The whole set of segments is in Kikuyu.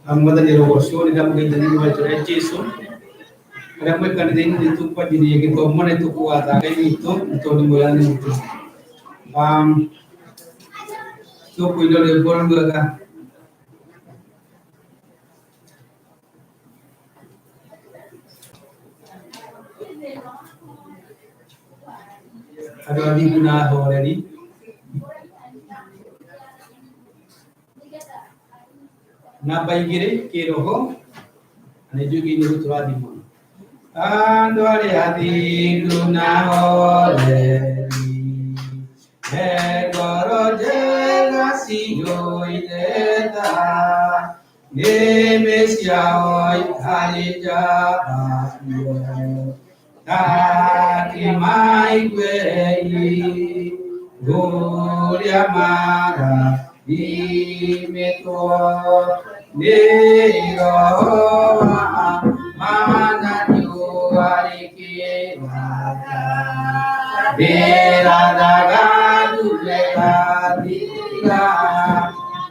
Mwathani arogocwo nĩ ndamũgeithia thĩinĩ wa rĩtwa rĩa Jesũ. Arĩa mwĩ kanitha-inĩ nĩ tũkwanjĩrĩria gĩthomo nĩ tũkũgatha Ngai witũ nĩ tondũ nĩ mwega na nĩ mũtugi. Tũkũina rwĩmbo rwega. Andũ athingu na ahoreri. Namba igĩrĩ kĩroho na nĩ njũĩ Ngai nĩ gũtũrathima. Andũ arĩa athingu na ahoreri me ngoro njega ciyũire tha, nĩmĩ ciao itarĩ njambanio, ta kĩmaiguei ũrĩa marathimĩtwo nĩ Roho wa Mwathani arĩ kĩrathi. Ndĩrathaga ndume gathira,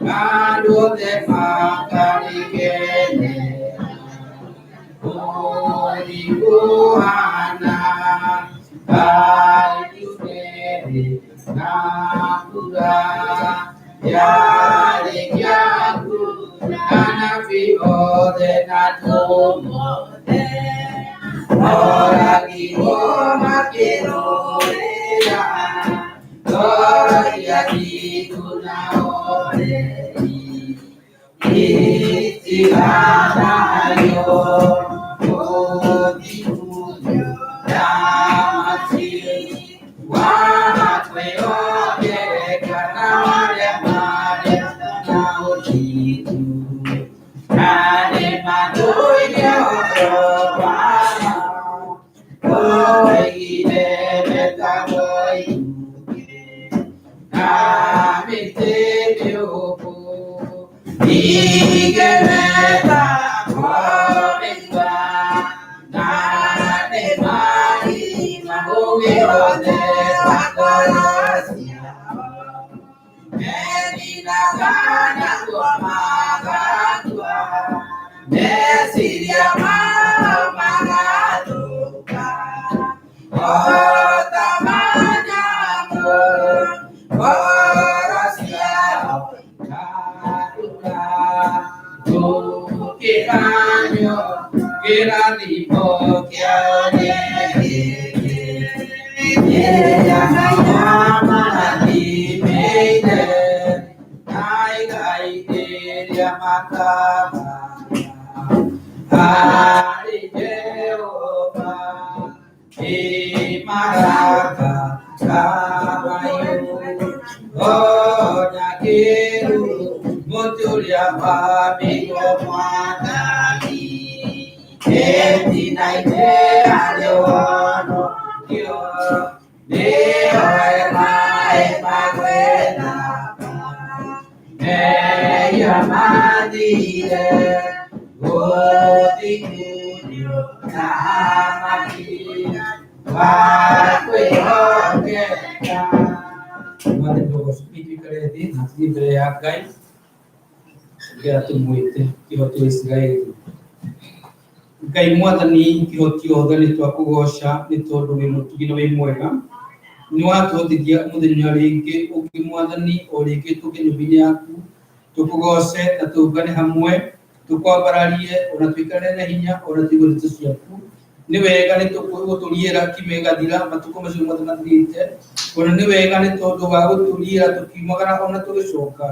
andũ othe makarĩkenera. Ũrĩkũhana ta itu rĩrĩ na mbura, yarĩkia kuura anabii othe na atũmwo othe moragirwo makĩrũĩra ngoro iria thingu na oreri itigathario ũthingu na wa kwĩhokeka na arĩa marĩ na ũthingu na nĩmathũire ũhoro wa ma. Oigire metagwo itugĩ na mĩtĩ mĩũmũ, ningĩ metagwo mĩigua na nĩmarima ũũgĩ wothe wa ngoro ciao. Meninaga naguo magakua, meciria mao magathũka. O ta manyamũ, ngoro ciao ikathũka. Gũkĩranio kĩrathimo kĩao nĩ gĩkĩ, kĩrĩa Ngai amarathimĩire, na igai rĩrĩa makagaya harĩ Jehova nĩ marakara mahiũ, o na kĩruru mũtĩ ũrĩa wambirwo Mwathani, gĩtinaine harĩ ũhonokio, nĩyo hema ĩmagwĩthamba, mehia mathire, ũthingu nĩũthamaki wa kwĩhokeka. Mwathani ũgocwo tuikare thĩ na tũthiĩ mbere ya Ngai nĩgetha tũmwĩte kĩhoti wa Isiraeli. Ngai Mwathani kĩhoti othe nĩ twakũgoca nĩ tondũ wĩ mũtugi na wĩ mwega. Nĩ watũhotithia mũthenya rĩngĩ ũngĩ Mwathani o rĩngĩ tũke nyũmba-inĩ yaku tũkũgoce na tũngane hamwe tũkwambararie ona tũikare na hinya ona tũigue ndeto ciaku. Nĩ wega nĩ gũtũriĩra kiumia gĩgathira matukũ macio mothe mathirĩte. Ona nĩ wega nĩ tondũ wa gũtũriĩra tũkiumagara ona tũgĩcoka.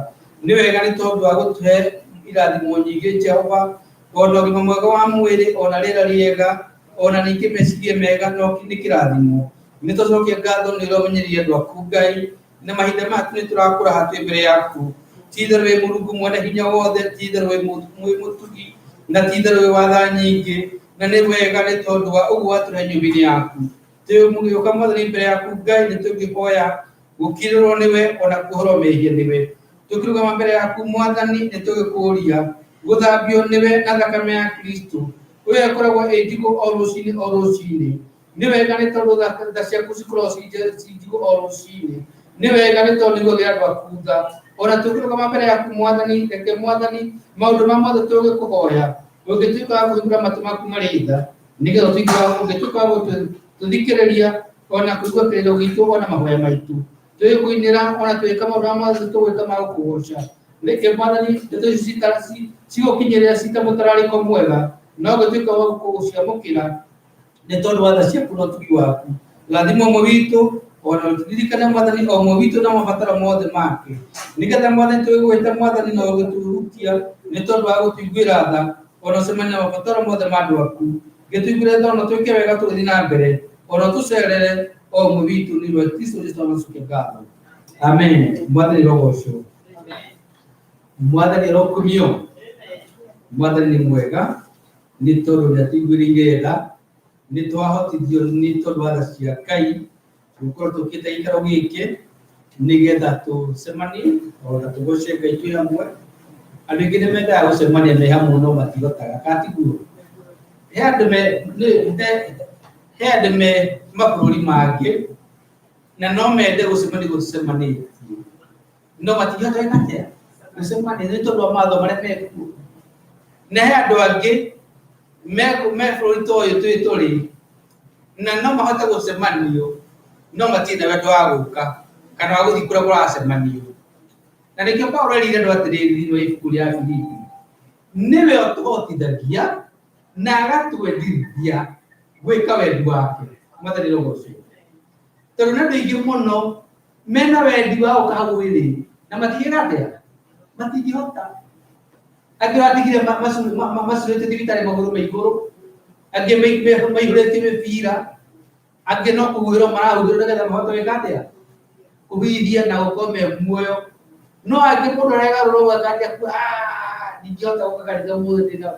Nĩ wega nĩ tondũ wa gũtũhe irathimo nyingĩ Jehova, ona ũgima mwega wa mwĩrĩ, ona rĩera rĩega, ona ningĩ meciria mega no nĩ kĩrathimo. Nĩ twacokia ngatho nĩ ũrĩa ũmenyereire andũ aku Ngai, na mahinda maya nĩ tũrakũraha twĩ mbere yaku. Ti itherũ wĩ Mũrungu mwene hinya wothe, ti itherũ wĩ mũtugi, na ti itherũ wĩ wa tha nyingĩ, na nĩ wega nĩ tondũ wa ũguo watũhe nyũmba-inĩ yaku. Tũgĩũka Mwathani mbere yaku Ngai nĩ tũngĩhoya gũkirĩrwo nĩwe ona kuohorwo mehia nĩwe. Tũkĩrũgama mbere yaku Mwathani nĩ tũgĩkũria gũthambio nĩwe na thakame ya Kristo ũrĩa ĩkoragwo ĩ njigũ o rũcinĩ o rũcinĩ. Nĩ wega nĩ tondũ tha ciaku cikoragwo ci njigũ o rũcinĩ. Nĩ wega nĩ tondũ nĩiguagĩra andũ aku tha. Ona tũngĩrũgama mbere yaku Mwathani, reke Mwathani maũndũ ma mothe tũgĩkũhoya ũngĩtuĩka wa kũhingũra matũ maku marĩ tha, nĩgetha ũtuĩke wa ũngĩtuĩka wa gũtũthikĩrĩria ona kũigua kĩrĩro gitũ ona mahoya maitũ. Tũgĩkũinĩra ona tũgĩka maũndũ ma mothe tũgwĩka ma gũkũgoca. Reke Mwathani ndeto ici cigũkinyĩrĩra cita mũtararĩko mwega, no ũngĩtuĩka wa gũciamũkĩra nĩ tondũ wa tha ciaku na ũtugi waku. Rathima ũmwe witũ ona ũtũririkane Mwathani o ũmwe witũ na mabataro mothe make, nĩgetha Mwathani tũgĩgwĩta Mwathani na ũgĩtũhutia nĩ tondũ wa gũtũiguĩra tha ona ũcemanie na mabataro mothe ma andũ aku. Gĩtũiguĩre tha ona twĩke wega tũgĩthiĩ na mbere, ona ũtũcerere o ũmwe witũ nĩ ũndũ wa Kristo Jesũ amacokia ngatho. Amen. Mwathani arogocwo, Mwathani arokumio. Mwathani nĩ mwega nĩ tondũ nĩ atũiguĩrĩire tha, nĩ twahotithio nĩ tondũ wa tha cia Ngai gũkorwo tũkĩte gĩikaro gĩkĩ nĩgetha tũcemanie ona tũgoce Ngai twĩ hamwe. Andũ aingĩ nĩ mendaga gũcemania me hamwe no matihotaga, kana tiguo? He andũ me he andũ me mabũrũri mangĩ na no mende gũcemania gũcemanĩtie no matingĩhota gwĩka atĩa gũcemania nĩ tondũ wa mawatho marĩa mekuo. Na he andũ angĩ me bũrũri ta ũyũ twĩ tũrĩ na no mahote gũcemanio no matirĩ na wendo wa gũka kana wa gũthiĩ kũrĩa kũracemanio. Na nĩkĩo Paulo erire andũ atĩrĩrĩ thĩinĩ wa ibuku rĩa Filipi, nĩwe ũtũhotithagia na agatwendithia gwĩka wendi wake. Mwathani arogocwo. Tondũ nĩ andũ aingĩ mũno mena wendi wa gũka hau ĩrĩ na matingĩka atĩa, matingĩhota. Angĩ watigire macurĩte thibitarĩ magũrũ me igũrũ, angĩ maihũrĩtie mĩbira, angĩ no kũhuhĩrwo marahuhĩrwo nĩgetha mahote gwĩka atĩa, kũhuhithia na gũkorwo me muoyo. No angĩ mũndũ aregarũra ũguo akanjia kuga, ndingĩhota gũka kanitha ũmũthĩ ndĩna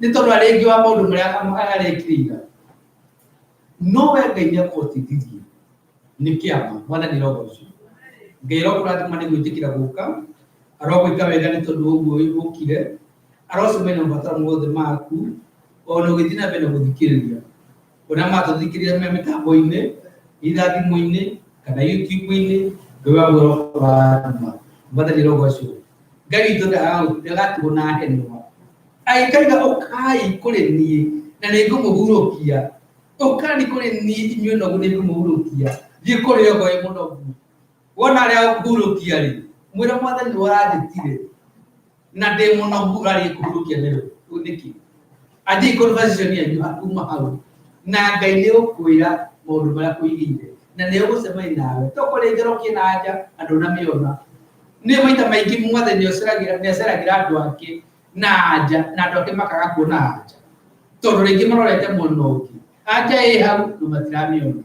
nĩ tondũ arĩ wa maũndũ marĩa arekire ira. No we Ngai nĩ akũhotithirie nĩ kĩama. Mwathani arogocwo. Ngai arokũrathima nĩ gwĩtĩkĩra gũka, arogwĩka wega nĩ tondũ wa ũguo ũkire, arocemania na mabataro mothe maku ona ũgĩthiĩ na mbere na gũthikĩrĩria. Ona matũthikĩrĩria me mĩtambo-inĩ, either thimũ-inĩ kana YouTube-inĩ, Ngai wa muoyo arokũrathima. Mwathani arogocwo. Ngai witũ ndagatigwo na henwa. Agĩkaiga ũkai kũrĩ niĩ na nĩ ngũmũhurũkia. Ũkani kũrĩ niĩ inyuĩ nogu nĩ ngũmũhurũkia. Thiĩ kũrĩ ogo wĩ mũnogu. Wona arĩa agũkũhurũkia rĩ, mwĩre Mwathani nĩwe ũranjĩtire na ndĩ mũnogu ũrarĩ kũhurũkia nĩwe nĩkĩ? Anjie conversation yanyu kuma hau na Ngai nĩ ũkwĩra maũndũ marĩa kũigĩire na nĩ ũgũcemania nawe. To kũrĩ ngerokie na anja na ndũnamĩona. Nĩ maita maingĩ Mwathani nĩ aceragĩra andũ ake na anja na andũ ake makaga kuona anja tondũ rĩngĩ marorete mwena ũngĩ. Anja ĩ hau no matiramĩona.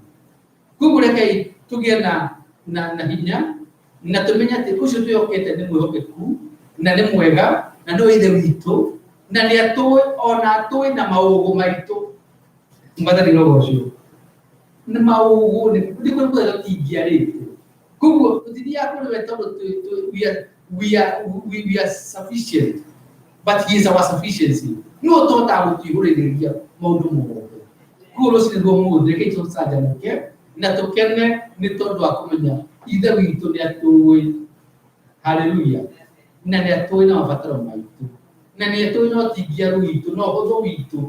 Koguo rekei tũgĩe na hinya na tũmenye atĩ ũcio twĩhokete nĩ mwĩhokeku na nĩ mwega na nĩwe ithe witũ na nĩ atũĩ ona atũĩ na maũgũ maitũ. Mwathani arogocwo. Nĩ maũgũ nĩ kũrĩ mũthenya tũtingĩarĩte. Koguo tũtithiaga kũrĩ we tondũ we are sufficient, but he is our sufficiency. Nĩwe ũtũhotaga gũtwihũrĩrĩria maũndũ mothe. Koguo rũcinĩ rwa ũmũthĩ rekei tũcanjamũke na tũkene nĩ tondũ wa kũmenya ithe witũ nĩ atũĩ. Haleluya. Na nĩ atũĩ na mabataro maitũ, na nĩ atũĩ na ũtingiaru witũ na ũhũthũ witũ,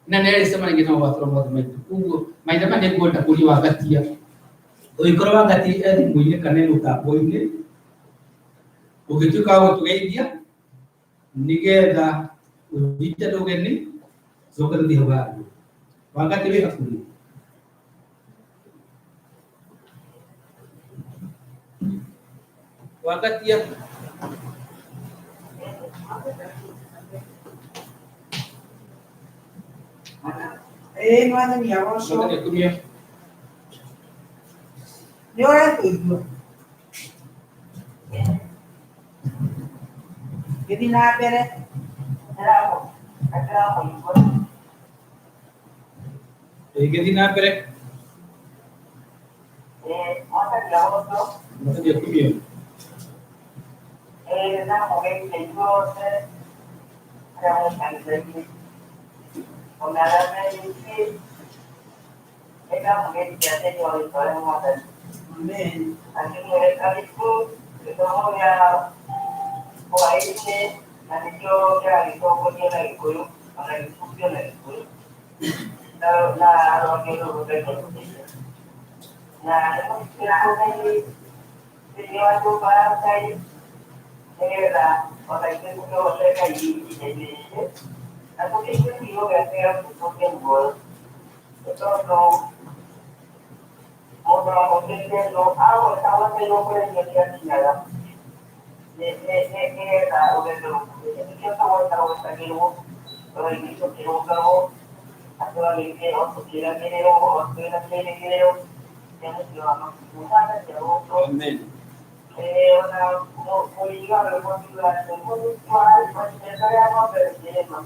na nĩ arĩcemanagia na mabataro mothe maitũ. Koguo maitha maya nĩ ngwenda kũria wangatia, ũngĩkorwo wangatia e thimũ-inĩ kana e mũtambo-inĩ, ũngĩtuĩka wa gũtũgeithia nĩgetha ũnyite ũgeni coke tũthiĩ hau handũ. Wangatia wĩ hakuhĩ? Wangatia. Ĩĩ Mwathani agocwo. Mwathani akumio. Nĩ ũratũigua? Gĩthiĩ na mbere. Ĩĩ gĩthiĩ na mbere. Mwathani akumio. Amen. Gĩthomo gĩa hwaĩ-inĩ na nĩkĩo kĩragĩtongorio na Gĩkũyũ ona gĩbundio na Gĩkũyũ na rũhonge rũrũ rwa na nĩmũnyitĩtwo thĩinĩ wa nyũmba ya Ngai nĩgetha ona ithuĩ tũkĩhote Ngai ihinda-inĩ rĩrĩ na tũkĩigue kiugo gĩake gĩa gũtũhe muoyo nĩ tondũ mũndũ ahotete no agwetairwo kũrĩa irio ciakinyaga nĩgetha rũgendo rũkuhĩhe nĩkĩo tũgwetagwetagĩrwo ithuĩ tũkĩrũngagwo na tũgagĩthiĩ o tũkĩragĩrĩrwo o twĩna kĩrĩgĩrĩro kĩa mũciĩ wa mabuku. Mwathani arogocwo. Amen. Ona mũriga rwĩmbo kiuga atĩ mũndũ wa ya ng'ombe rĩkĩrĩma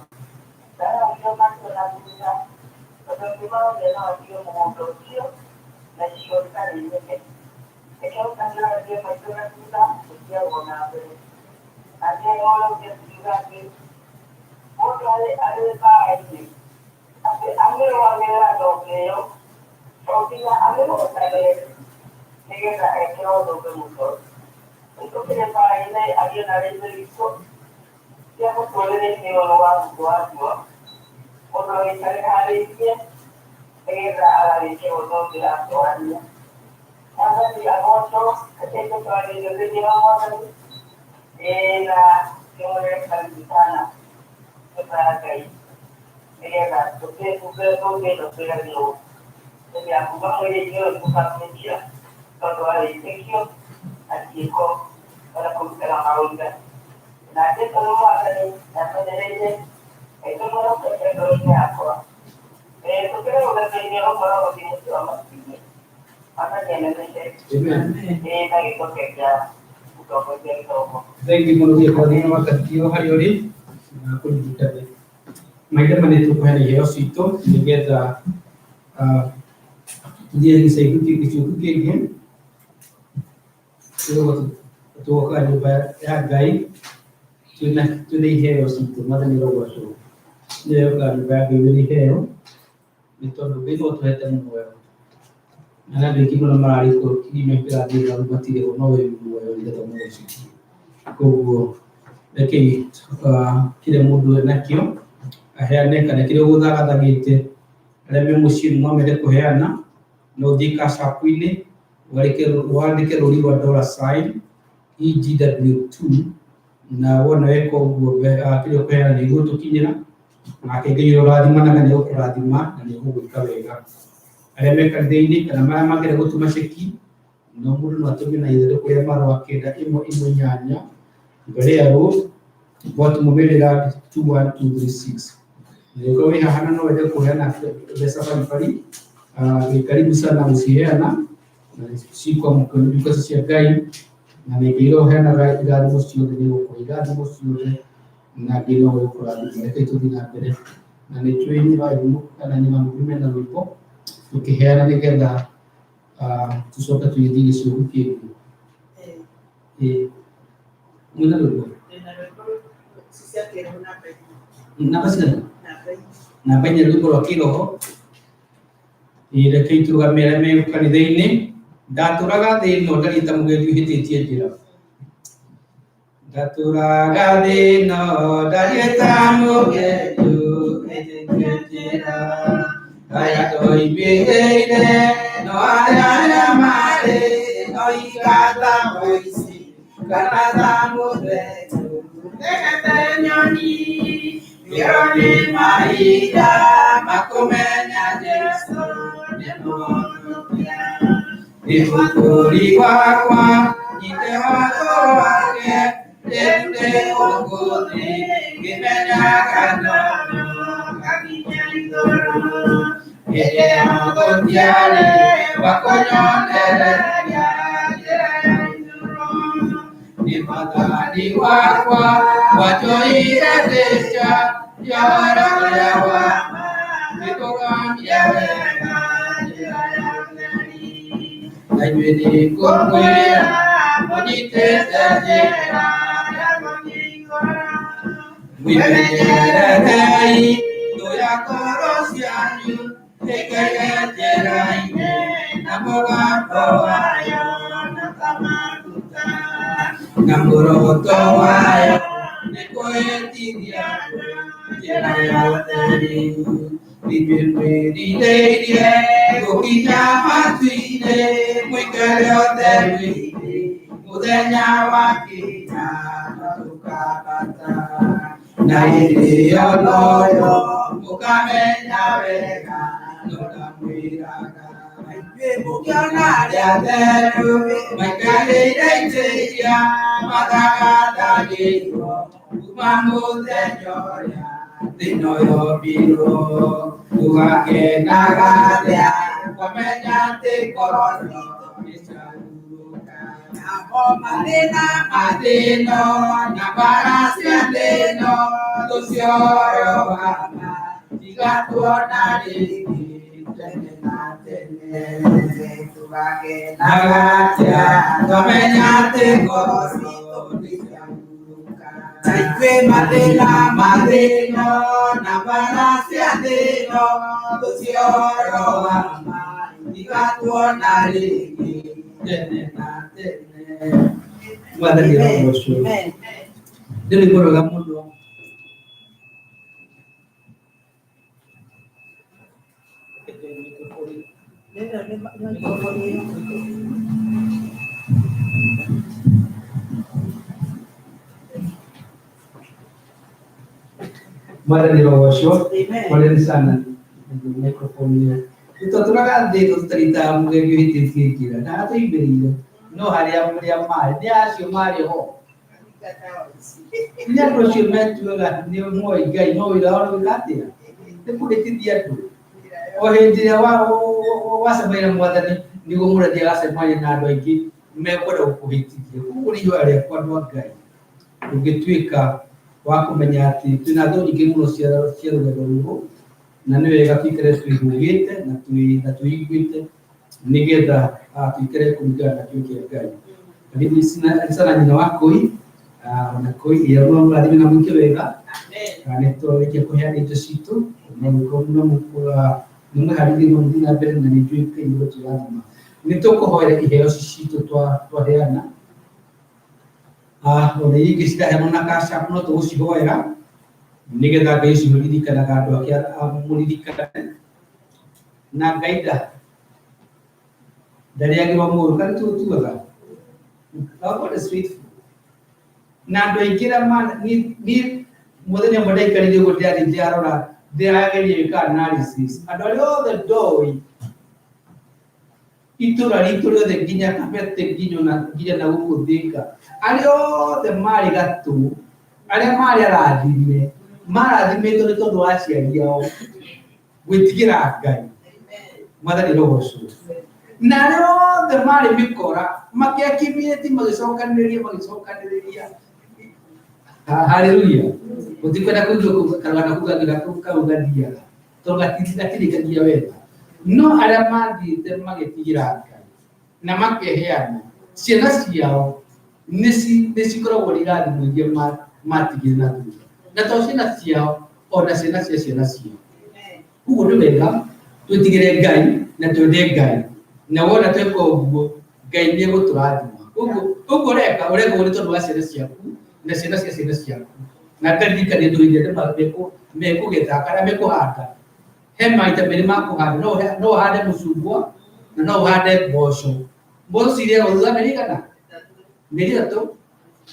ndarahũrio matũ na thutha tondũ ngĩmaũria no atige mũgũnda ũcio na icigo itarĩ nene reke ũtangĩrathiĩ maitũ na thutha gũtiagwo na mbere nake ũrĩa ũngĩ akiuga atĩ mũndũ arĩ mbaara-inĩ atĩ amĩrũagĩrĩra thũmbĩ ĩyo to nginya amĩhotage nĩgetha ekĩrwo thũmbĩ mũtwe. Rĩu tũkĩrĩ mbaara-inĩ ariũ na arĩ ithe witũ cia mũtũrĩre-inĩ ũyũ wa gũtua mũndũ agĩikare harĩirie nĩgetha agagĩkĩrwo thũmbĩ atorania. Mwathani agocwo, reke tũtwarĩrio thĩinĩ wa Mwathani na kĩmwĩre karibu sana nyũmba ya Ngai nĩgetha tũkĩhumbe thũmbĩ ĩno twĩragĩrwo hĩndĩ ya kuma mwĩrĩ-inĩ ũyũ tũkamĩthira tondũ wa wĩtĩkio na ciĩko ona kũrutaga maũira. Na Jesũ nĩ Mwathani amenyereire aitũmũrokete ngoro-inĩ yakwa. Tũkĩrĩ rũgendo-inĩ rũkoragwo thiĩ mũciĩ wa matu-inĩ. Mwathani anemete Amen. na gĩcoke kĩa mũtongoria gĩthomo. Thengi mũno gĩa kũrathima wakati o harĩa ũrĩ na kũririkane mahinda manĩ tũkũheana iheo citũ nĩgetha tũthiĩ gĩcuku kĩngĩ tũgoka nyũmba ya Ngai twĩna iheo citũ. Mwathani arogocwo. Nĩyokaga nyũmba ya Ngai wĩna iheo nĩ tondũ Ngai no ũtũhete muoyo na andũ aingĩ mũno mararĩ kiumia kĩrathira matirĩ ho no wĩ muoyo nĩgetha ũmũgocithie. Koguo rekei kĩrĩa mũndũ enakĩo aheane kana kĩrĩa ũgũthagathagĩte arĩa me mũciĩ no mende kũheana no ũthiĩ Cash App-inĩ wandĩke rũri rwa dollar sign EGW2 na wona weka ũguo kĩrĩa ũkũheana nĩ igũtũkinyĩra nake Ngai ũrĩa ũrathimanaga nĩ egũkũrathima na nĩ egũgwĩka wega. Arĩa me kanitha-inĩ kana marĩa mangĩenda gũtũma ceki no mũndũ no atũme na ithandũkũ rĩa marũa 918 Mberea Road, Gwatimo Maryland 21236. Nĩgũkorwo wĩ haha na no wende kũheana mbeca baribari, wĩ karibu sana gũciheana na cikwamũkĩrwo nĩ ndungata cia Ngai na nĩ Ngai ũrĩa ũheanaga irathimo ciothe nĩ egũkũhe irathimo ciothe na Ngai no egũkũrathima. Rekei tũthiĩ na mbere na nĩ njũĩ nyuma kana nyuma mena rwĩmbo tũkĩheana nĩgetha tũcoke tũgĩthiĩ gĩcuku kĩngĩ. Mwĩna rwĩmbo namba cigana? Namba inya, rwĩmbo rwa kĩroho. Rekei tũrũgame arĩa me kanitha-inĩ. Ndatũraga thĩ ĩno ndariĩ ta mũgendi ũhĩtĩtie njĩra. Ndatũraga thĩ ĩno ndariĩ ta mũgendi ũhĩtĩtie njĩra. Arĩa ndoimĩrĩire no arĩa arĩa marĩ no igata mũici kana ta mũthetũ. Ndegete nyoni ĩyo nĩ mahinda makũmenya Jesũ nĩ mũhonokia. Nĩ mũkũũri wakwa nyite watho wake rĩu ndĩ gũkũ thĩ ngĩmenyaga no ngakinya igũrũ. Hĩndĩ ĩyo gũtiarĩ wa kũnyonereria njĩra ya igũrũ. Nĩ Mwathani wakwa wanjoire ndĩca ũhoro ũrĩa wa ma nĩkũrũgamia wega njĩra ya ũtheri. Na inyuĩ nĩngũmwĩra mũnyitĩte njĩra ya gũthiĩ igũrũ. Mwĩmenyererei thũ ya ngoro cianyu ĩikaire njĩra-inĩ na mũgambo wayo na ta maguta. Na muoroto wayo nĩ kwĩhĩtithia njĩra ya ũtheri. Ithuĩ mwĩrirĩirie gũkinya matu-inĩ, mũikare ũtheri-inĩ, mũthenya wakinya no tũkambata. Na hĩndĩ ĩyo noyo mũkamenya wega no ndamwĩraga. Mũkĩona arĩa atheru maikarĩire itĩ iria mathagathaagĩirwo kuma mũthenya ũrĩa thĩ ĩno yombirwo. Tũgakenaga atĩa twamenya atĩ ngoro nĩciahurũka. Namo mathĩna Mathĩna na mbara cia thĩ ĩno tũciorohaga, tigatuona rĩngĩ tene na tene. tũgakenaga Atĩa twamenya atĩ ngoro citũ nĩciahurũka. Na ithuĩ mathĩna Mathĩna na mbara cia thĩ ĩno tũciorohaga, tigatuona rĩngĩ tene na tene. Mwathani arogocwo. Amen. Nĩ rwĩmbo rwega mũno. Mwathani arogocwo. Amen. Poleni sana microphone ĩyo. Tũtũraga thĩ tũtarita mũgerio hĩtĩtie njĩra na atũimbĩrĩire no harĩa marĩa marĩ nĩ acio marĩ ho nĩ andũ acio metuaga nĩ moĩ Ngai no wĩra wao nĩ gwĩka atĩa nĩ kũhĩtithia andũ o hĩndĩ ĩrĩa wacemania na mwathani nĩguo mũndũ athiaga agacemania na andũ aingĩ mekwenda gũkũhĩtithia koguo nĩ ihoya rĩakwa andũ a Ngai ũngĩtuĩka wa kũmenya atĩ twĩna thũ nyingĩ mũno cia rũgendo rũrũ na nĩ wega tũikare twĩhũgĩte na twĩiguĩte nĩgetha tũikare kũringana na kiugo kĩa Ngai. Karibu sana nyina wa Koi, ona Koi ĩrĩa mũrathime na mwĩke wega. Nĩ twarĩkia kũheana indo citũ na nĩ mwĩharĩirie no mũthiĩ na mbere na nĩ njũĩ Ngai nĩ egũtũrathima. Nĩ tũkũhoera iheo ici citũ twaheana. Ona iria ingĩ ciraheanwo na cash app no tũgũcihoera nĩgetha Ngai ũcio ũririkanaga andũ ake amũririkane. Na Ngai ndarĩagĩrwo mũru kana nĩtũtuaga. Our God is faithful. Na andũ aingĩ arĩa niĩ mũthenya ũmwe ndaikarire ũguo ndĩrathiĩ ndĩrarora ndĩrageria gwĩka analysis andũ arĩa othe ndoĩ itũra ritũ rĩothe nginya Kabete nginya na nginya na gũkũ Thika arĩa othe marĩ gatũ arĩa marĩ arathime marathimĩtwo nĩ tondũ wa aciari ao gwĩtigĩra Ngai. Mwathani arogocwo. Na arĩa othe marĩ mĩkora makĩakiumĩti magĩcokanĩrĩria magĩcokanĩrĩria. Haleluya. Gũtikwenda kũigua karũgano kau gangĩ kau gathiaga tondũ gatirĩkagia wega. No arĩa mathiĩte magĩtigĩra Ngai na makeheana ciana ciao nĩ cikoragwo nĩ irathimo iria matigire na thutha. Na to ciana ciao ona ciana cia ciana ciao. Koguo nĩ wega twĩtigĩre Ngai na twende Ngai na wona tweka ũguo Ngai nĩ egũtũrathima. Koguo ũguo ũreka ũreka ũguo nĩ tondũ wa ciana ciaku na ciana cia ciana ciaku. Na ngaririkania andũ hĩndĩ ĩrĩa andũ mekũgetha kana mekũhanda he maita merĩ ma kũhanda no ũhande mũcungwa na no ũhande mboco. Mboco cirĩagwo thutha wa mĩeri ĩigana? Mĩeri ĩtatũ.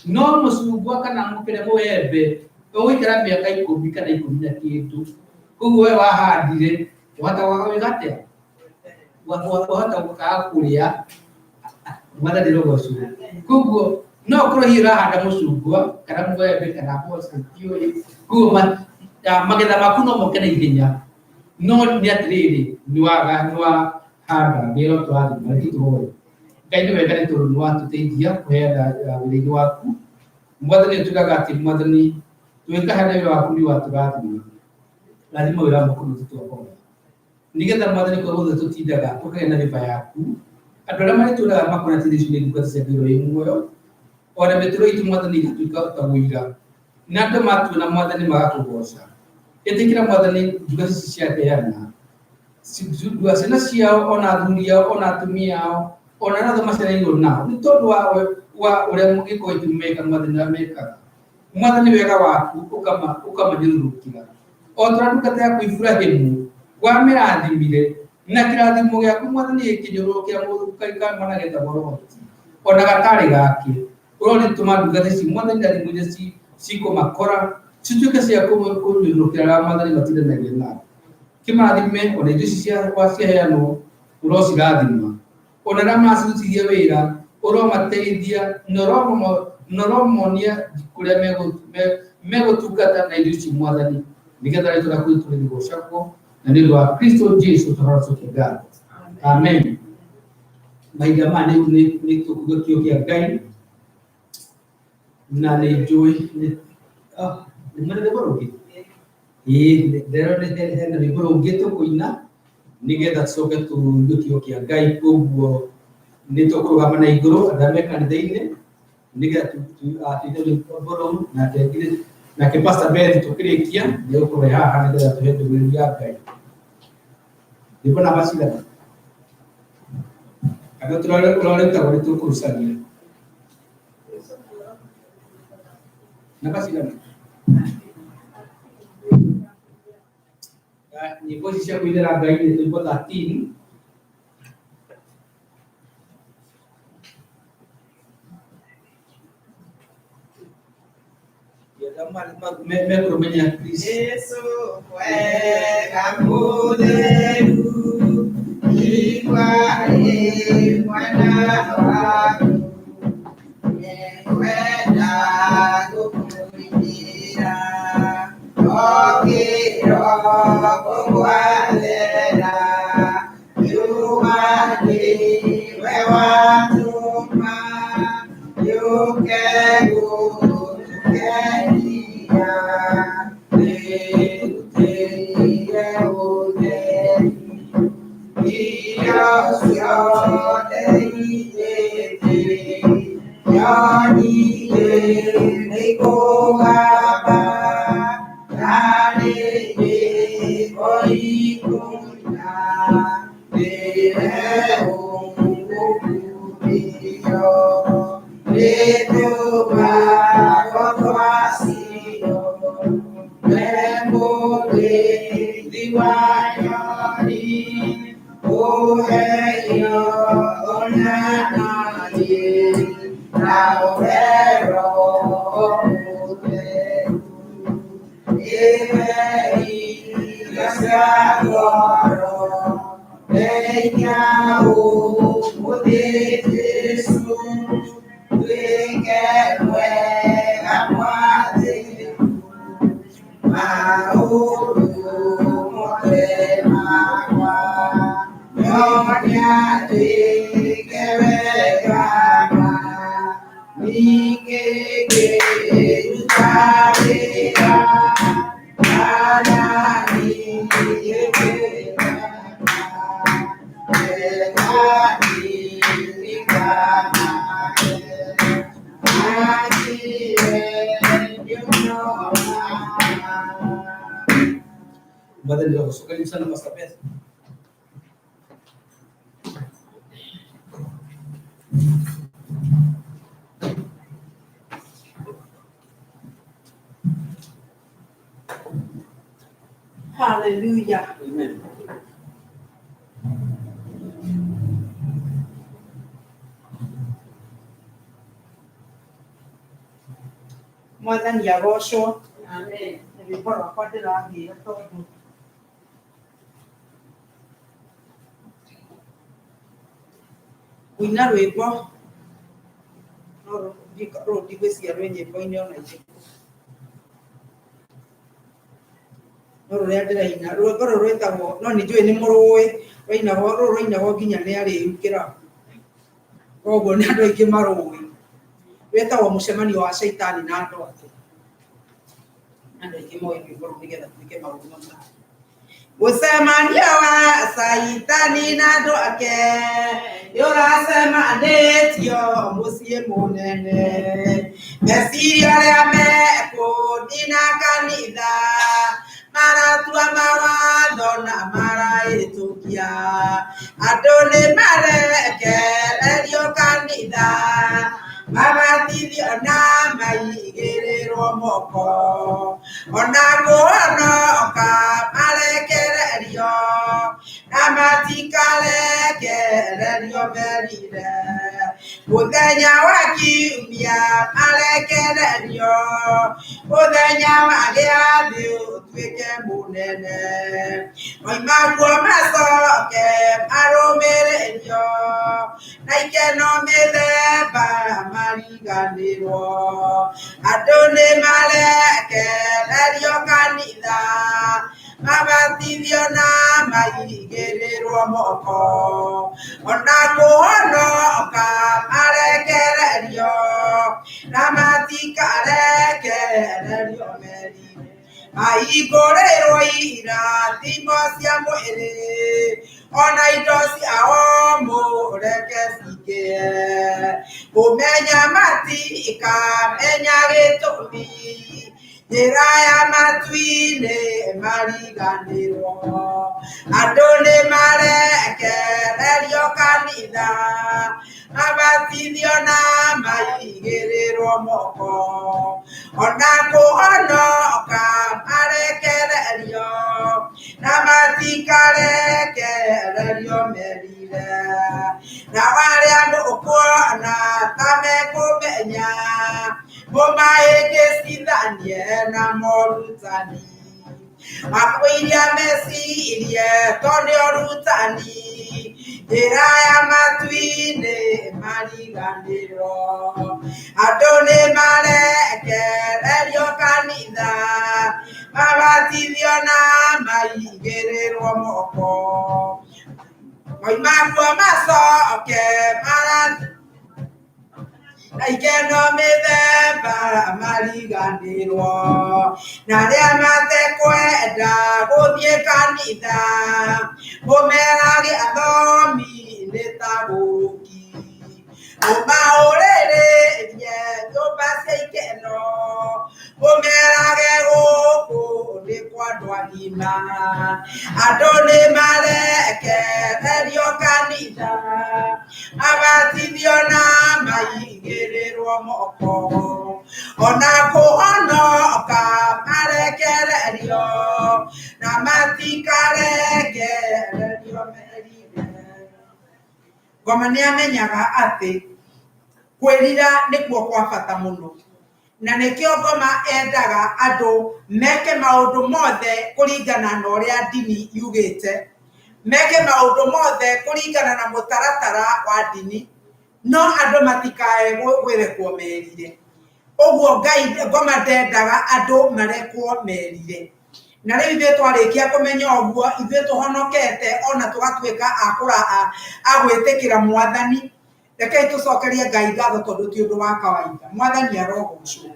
No mũcungwa kana kĩrĩa mũembe ũgũikara mĩaka ikũmi kana ikũmi na kĩndũ. Koguo we wahandire wahota kwaga gwĩka atĩa? Wahota kwaga kũrĩa. Mwathani arogocwo. Koguo no ũkorwo hihi ũrahanda mũcungwa kana mũembe kana mboco ndiũĩ. Koguo magetha maku no moke na ihenya no nĩ atĩrĩrĩ nĩ wahanda Ngai arotũrathima. Reke tũhoe. Ngai nĩ wega nĩ tondũ nĩ watũteithia kũheana wĩra-inĩ waku. Mwathani ũtugaga atĩ Mwathani tũgĩkaheana wĩra waku nĩ watũrathima. Rathima wĩra wa moko maitũ twahoya. Nĩgetha Mwathani kwa guothe tũtindaga tũkagĩa na rĩba yaku. Andũ arĩa marĩtũraga makona atĩ ici nĩ ndungata cia Ngai ũrĩa wĩ muoyo. Ona mĩtũrĩre itũ Mwathani ĩgatuĩka ta ũira. Na andũ matuona Mwathani magakũgoca. Ĩtĩkĩra Mwathani ndungata ici ciaheana. Ciana ciao ona athuri ao ona atumia ao Ona arĩa othe maciarĩirwo nao nĩ tondũ wa ũrĩa gĩko gĩkĩ mekaga Mwathani ũrĩa mekaga. Mwathani wega waku ũkamanyũrũrũkĩra. O ta ũrĩa ndungata yaku Iburahĩmu wamĩrathimire na kĩrathimo gĩaku Mwathani gĩkĩnyũrũrũkĩra mwana getagwo Loti ona gatarĩ gake. Ũroritũma ndungata ici Mwathani irathimo iria cikũmakora cituĩke cia kũnyũrũrũkĩra arĩa Mwathani matindanagia nao. Kĩmarathime ona indo ici ciaheanwo ũrocirathima. Ona arĩa maracirutithia wĩra ũromateithia na ũromonia kũrĩa megũtungata na indo ici Mwathani nĩgetha rĩtwa rĩaku rĩtũũre rĩgoocagwo na nĩ ũndũ wa Kristo Jesu tũracokia ngatho. Amen. Mahinda maya nĩ tũkuga kĩo kĩa Ngai na nĩ njũĩ nĩ mwena rwĩmbo rũngĩ. Ĩĩ ndĩrona hena rwĩmbo rũngĩ tũkũina nĩgetha tũcoke tũigue kĩo kĩa Ngai. Koguo nĩ tũkũrũgama na igũrũ arĩa me kanitha-inĩ nĩgetha tũine rwĩmbo rũu nake Pastor Beth tũkĩrĩkia nĩ egũkorwo e haha nĩgetha tũhe ndũmĩrĩri ya Ngai. Rwĩmbo namba cigana? Kana ũrarĩtagwo nĩ tũkũrucania? Namba cigana? Nyĩmbo ici cia kũinĩra Ngai nĩ rwĩmbo 13. Mekũrũmenya please. Jesu wega mũtheru, igua ĩ mwana waku, nĩngwenda gũkũinĩra, o kĩroko gwathera, riũa nĩwe watũma, yũke gũtũkenia, wĩrutĩire ũtheri, irio ciothe irĩ thĩ, nyonire nĩikũgamba, na nĩrĩko ikũina, rĩre ũgũkumio, nĩtũmago twacio, we mũrĩithi wa nyoni, ũheio ona niĩ, na ũhe Roho Mũtheru. Ĩwe irio cia ngoro, menya ũmũthĩ Jesũ, twĩke wega mwathĩku, maũndũ mothe makwa, nyonia twĩke wega ma, ningĩ ngĩruta wĩra, kana niĩ ngĩrema, wega ndirikanage, Mwathani agũcoke. Karibu sana Pastor Beth. Hallelujah. Amen. Mwathani agocwo. Amen. Rwĩmbo rwakwa ndĩragĩra tondũ kũina rwĩmbo no rũu ndigwĩciria rwĩ nyĩmbo-inĩ ona irĩkũ, no rũrĩa ndĩraina rwĩmbo rũrũ rwĩtagwo no nĩ njũĩ nĩ mũrũĩ rwainagwo rũrũ rwainagwo nginya nĩ arĩu kĩrabu, koguo nĩ andũ aingĩ marũĩ, rwĩtagwo mũcemanio wa caitani na andũ ake. Andũ aingĩ moĩ rwĩmbo rũu nĩgetha twĩke maũndũ mamwe. Mũcemanio wa caitani na andũ ake nĩũracemanĩtio mũciĩ mũnene, meciria arĩa mekũnina kanitha maratua mawatho na marahĩtũkia, andũ nĩ marekereria Kanitha mabatithio na maigĩrĩrwo moko ona kũhonoka marekererio na matikarekererio merire mũthenya wa kiumia marekererio mũthenya wa gĩathĩ ũtuĩke mũnene moima kuo macoke marũmĩrĩrio na ikeno mĩthemba mariganĩrwo andũ nĩ marekererio kanitha mabatithio na maigĩrĩrwo moko ona kũhonoka marekererio na matikarekererio merire mahingũrĩrwo irathimo cia mwĩrĩ ona indo ciao mũreke cingĩe kũmenya matikamenya gĩtũmi njĩra ya matu-inĩ mariganĩrwo andũ nĩ marekererio kanitha mabatithio na maigĩrĩrwo moko ona kũhonoka marekererio na matikarekererio merire nao arĩa mũkuona ta mekũmenya mũmahĩngĩcithanie na morutani makwĩiria mecirie to nĩ ũrutani njĩra ya matu-inĩ mariganĩrwo andũ nĩ marekererio kanitha mabatithio na maigĩrĩrwo moko moima kuo macoke marathi na ikeno mĩthemba mariganĩrwo na arĩa matekwenda gũthiĩ kanitha mũmerage athomi nĩ ta gũki mũmahũrĩrĩrie nyũmba cia ikeno mũmerage gũkũ nĩ kwa andũ agima andũ nĩ marekererio kanitha mabatithio na maigĩrĩrwo moko ona kũhonoka marekererio na matikarekererio merire. Ngoma nĩ amenyaga atĩ kwĩrira nĩkuo kwa bata mũno na nĩkĩo ngoma endaga andũ meke maũndũ mothe kũringana na ũrĩa ndini yugĩte meke maũndũ mothe kũringana na mũtaratara wa ndini no andũ matikae kwĩrekwo merire ũguo Ngai ngoma ndendaga andũ marekwo merire na rĩu ithuĩ twarĩkia kũmenya ũguo ithuĩ tũhonokete ona tũgatuĩka a gwĩtĩkĩra mwathani rekei tũcokerie Ngai ngatho tondũ ti ũndũ wa kawaida mwathani arogocwo.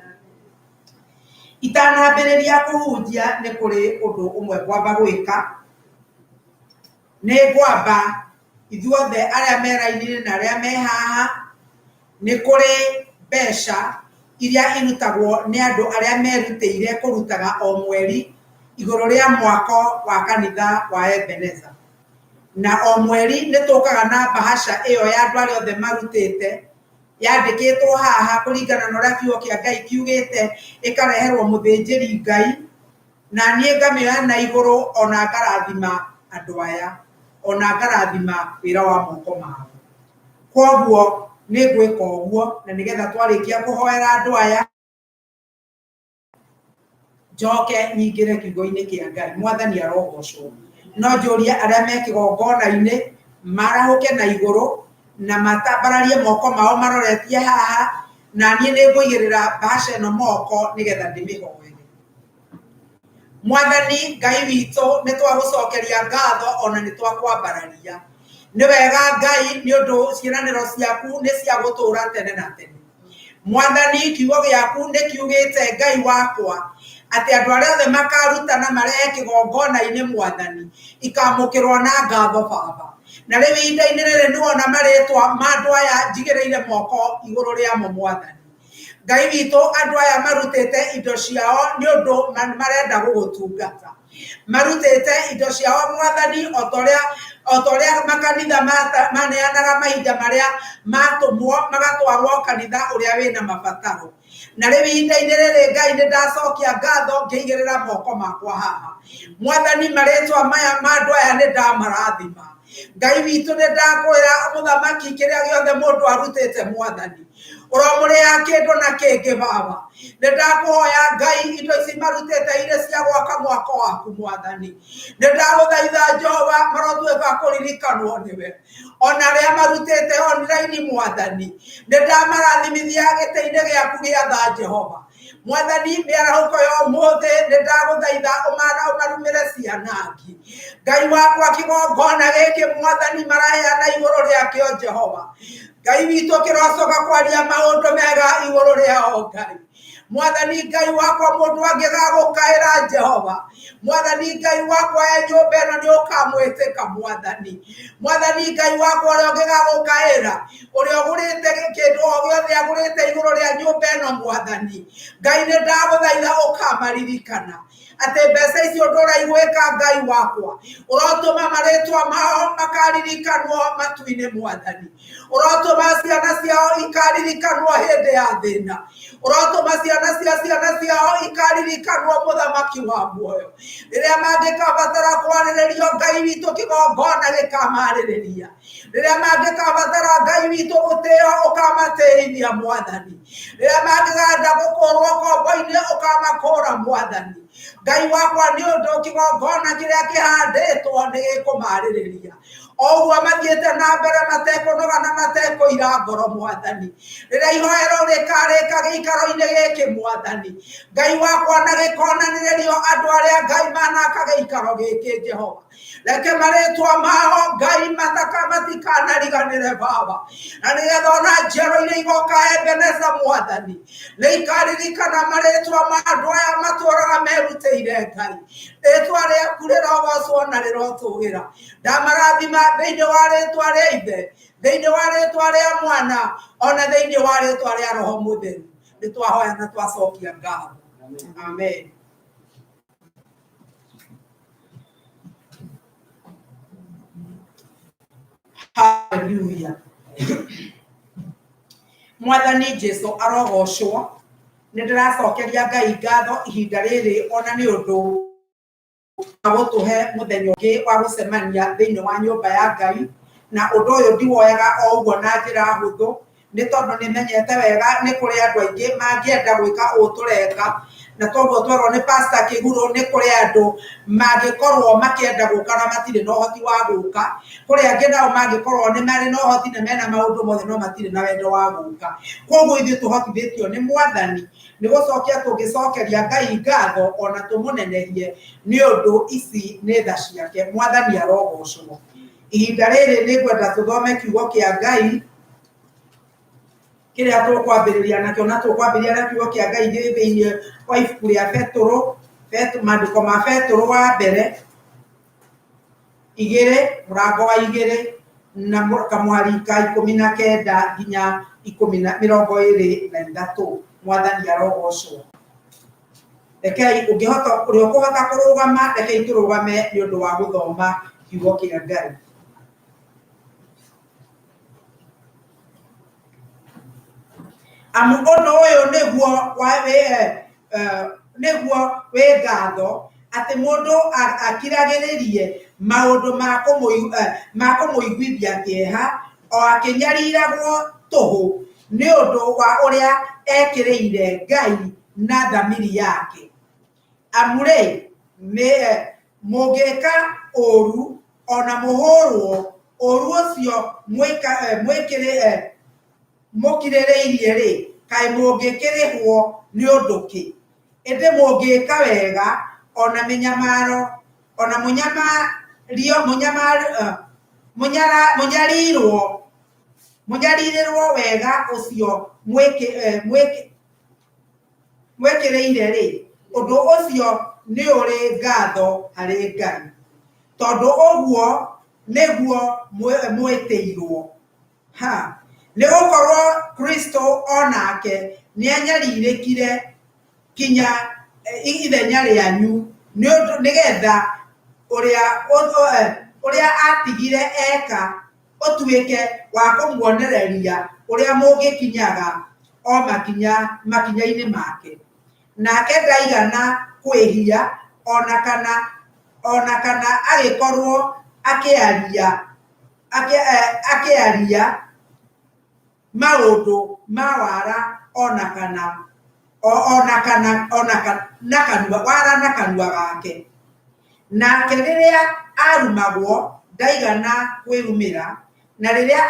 Itanambĩrĩria kũhunjia nĩ kũrĩ ũndũ ũmwe ngwamba gwĩka nĩ ngwamba ithuothe arĩa me raini-inĩ na arĩa me haha nĩ kũrĩ mbeca iria irutagwo nĩ andũ arĩa merutĩire kũrutaga o mweri igũrũ rĩa mwako wa kanitha wa Ebeneza na o mweri nĩ tũkaga na bahasha ĩyo ya andũ arĩa othe marutĩte yandĩkĩtwo haha kũringana na ũrĩa kiugo kĩa Ngai kiugĩte ĩkareherwo mũthĩnjĩri Ngai na niĩ ngamĩoya na igũrũ ona ngarathima andũ aya ona ngarathima wĩra wa moko mao. Koguo nĩ ngwĩka ũguo na nĩgetha twarĩkia kũhoera andũ aya njoke nyingĩre kiugo-inĩ kĩa Ngai mwathani arogocwo. No njũrie arĩa me kĩgongona-inĩ marahũke na igũrũ na matambararie moko mao maroretie haha na niĩ nĩ ngũigĩrĩra bahasha ĩno moko nĩgetha ndĩmĩhoere. Mwathani Ngai witũ nĩ twagũcokeria ngatho ona nĩ twakwambararia nĩ wega Ngai nĩ ũndũ ciĩranĩro ciaku nĩ cia gũtũũra tene na tene. Mwathani kiugo gĩaku nĩ kiugĩte Ngai wakwa atĩ andũ arĩa othe makarutana marehe kĩgongona-inĩ mwathani ikamũkĩrwo na ngatho baba na rĩu ihinda-inĩ rĩrĩ nĩwona marĩtwa ma andũ aya njigĩrĩire moko igũrũ rĩamo mwathani. Ngai witũ, andũ aya marutĩte indo ciao nĩ ũndũ marenda gũgũtungata. Marutĩte indo ciao Mwathani o ta ũrĩa makanitha maneanaga mahinda marĩa matũmwo magatwarwo kanitha ũrĩa wĩna mabataro. Na rĩu ihinda-inĩ rĩrĩ Ngai nĩ ndacokia ngatho ngĩigĩrĩra moko makwa haha. Mwathani, marĩtwa maya ma andũ aya nĩ ndamarathima. Ngai witũ, nĩ ndakwĩra mũthamaki, kĩrĩa gĩothe mũndũ arutĩte Mwathani, ũromũrĩha kĩndũ na kĩngĩ. Baba, nĩ ndakũhoya Ngai, indo ici marutĩte irĩ cia gwaka mwako waku Mwathani, nĩ ndagũthaitha Jehova, marotuĩka kũririkanwo nĩwe. Ona arĩa marutĩte online Mwathani, nĩ ndamarathimithia gĩtĩ-inĩ gĩaku gĩa tha. Jehova Mwathani, mĩarahũko ya ũmũthĩ nĩ ndagũthaitha ũmarumĩre ciana ngi. Ngai wakwa, kĩgongona gĩkĩ Mwathani maraheana igũrũ rĩakĩo, Jehova Ngai witũ, kĩrocoka kwaria maũndũ mega igũrũ rĩao. Ngai Mwathani Ngai wakwa, mũndũ angĩgagũkaĩra, Jehova Mwathani Ngai wakwa, e nyũmba ĩno nĩ ũkamwĩtĩka. Mwathani, Mwathani Ngai wakwa, ũrĩa ũngĩgagũkaĩra, ũrĩa ũgũrĩte kĩndũ o gĩothe agũrĩte igũrũ rĩa nyũmba ĩno, Mwathani Ngai, nĩ ndagũthaitha ũkamaririkana atĩ mbeca icio ndũraigwĩka. Ngai wakwa, ũrotũma marĩtwa mao makaririkanwo matu-inĩ. Mwathani, ũrotũma ciana ciao ikaririkanwo hĩndĩ ya thĩna. Ũrotũma ciana cia ciana ciao ikaririkanwo, mũthamaki wa muoyo, rĩrĩa mangĩkabatara kwarĩrĩrio. Ngai witũ, kĩgongona gĩkamarĩrĩria. Rĩrĩa mangĩkabatara, Ngai witũ, gũtĩo, ũkamatĩithia. Mwathani, rĩrĩa mangĩganda gũkũrwo ngombo-inĩ, ũkamakũra. Mwathani Ngai wakwa, nĩ ũndũ kĩgongona kĩrĩa kĩhandĩtwo nĩ gĩkũmarĩrĩria. O ũguo mathiĩte na mbere matekũnoga na matekũira ngoro, Mwathani, rĩrĩa ihoero rĩkarĩka gĩikaro-inĩ gĩkĩ, Mwathani Ngai wakwa, na gĩkonanĩrĩrio andũ arĩa Ngai manaka gĩikaro gĩkĩ, Jehova, reke marĩtwa mao Ngai mataka matikanariganĩre, Baba, na nĩgetha ona njiaro iria igoka Ebeneza, Mwathani, nĩ ikaririkana marĩtwa ma andũ aya matũraga merutĩire. Ngai, rĩtwa rĩaku rĩrogocwo na rĩrotũgĩra. Ndamarathima thĩinĩ wa rĩtwa rĩa Ithe, thĩinĩ wa rĩtwa rĩa Mwana, ona thĩinĩ wa rĩtwa rĩa Roho Mũtheru. Nĩ twahoya na twacokia ngatho. Amen. Haleluya. Mwathani Jesu arogocwo. Nĩ ndĩracokeria Ngai ngatho ihinda rĩrĩ ona nĩ ũndũ wa gũtũhe mũthenya ũngĩ wa gũcemania thĩinĩ wa nyũmba ya Ngai. Na ũndũ ũyũ ndiwoyaga o ũguo na njĩra hũthũ, nĩ tondũ nĩ menyete wega nĩ kũrĩ andũ aingĩ mangĩenda gwĩka ũũ tũreka. Na toguo twerwo nĩ Pastor Kĩgurũ, nĩ kũrĩ andũ mangĩkorwo makĩenda gũka na matirĩ na ũhoti wa gũka. Kũrĩ angĩ nao mangĩkorwo nĩ marĩ na ũhoti na mena maũndũ mothe, no matirĩ na wendo wa gũka. Koguo ithuĩ tũhotithĩtio nĩ Mwathani nĩ gũcokia tũngĩcokeria Ngai ngatho ona tũmũnenerie, nĩ ũndũ ici nĩ tha ciake. Mwathani arogocwo. Ihinda rĩrĩ nĩ ngwenda tũthome kiugo kĩa Ngai kĩrĩa tũkwambĩrĩria nakĩo, na tũkwambĩrĩria na kiugo kĩa Ngai gĩ thĩinĩ wa ibuku rĩa Betũrũ, maandĩko ma Betũrũ wa mbere 2, mũrango wa 2 na kamũhari ka 19 nginya ikũmi na 23. Mwathani arogocwo. Rekei ũngĩhota, ũrĩa ũkũhota kũrũgama, rekei tũrũgame nĩ ũndũ wa gũthoma kiugo kĩa Ngai. Amu ũndũ ũyũ nĩguo wa wĩ nĩguo wĩ ngatho, atĩ mũndũ akiragĩrĩrie maũndũ ma kũmũiguithia kĩeha, o akĩnyariragwo tũhũ nĩ ũndũ wa ũrĩa ekĩrĩire Ngai na thamiri yake. Amu rĩ, mũngĩka ũũru ona mũhũrwo, ũũru ũcio mũkirĩrĩirie rĩ, kaĩ mũngĩkĩrĩhwo nĩ ũndũ kĩ? Ĩndĩ mũngĩka wega ona mĩnyamaro, ona mũnyamario, mũnyarirwo, mũnyarirĩrwo wega ũcio mwĩkĩrĩire rĩ, ũndũ ũcio nĩ ũrĩ ngatho harĩ Ngai, tondũ ũguo nĩguo mwĩtĩirwo. Ha, nĩ gũkorwo Kristo o nake Nĩanyarirĩkire kinya ithenya rĩanyu nĩ ũndũ nĩgetha ũrĩa ũrĩa atigire eka ũtuĩke wa kũmuonereria ũrĩa mũngĩkinyaga o makinya makinya-inĩ make. Nake ndaigana kwĩhia ona kana agĩkorwo akĩaria akĩaria maũndũ ma wara ona kana ona kana ona na kanua wara na kanua gake. Nake rĩrĩa arumagwo ndaigana kwĩrumĩra, na rĩrĩa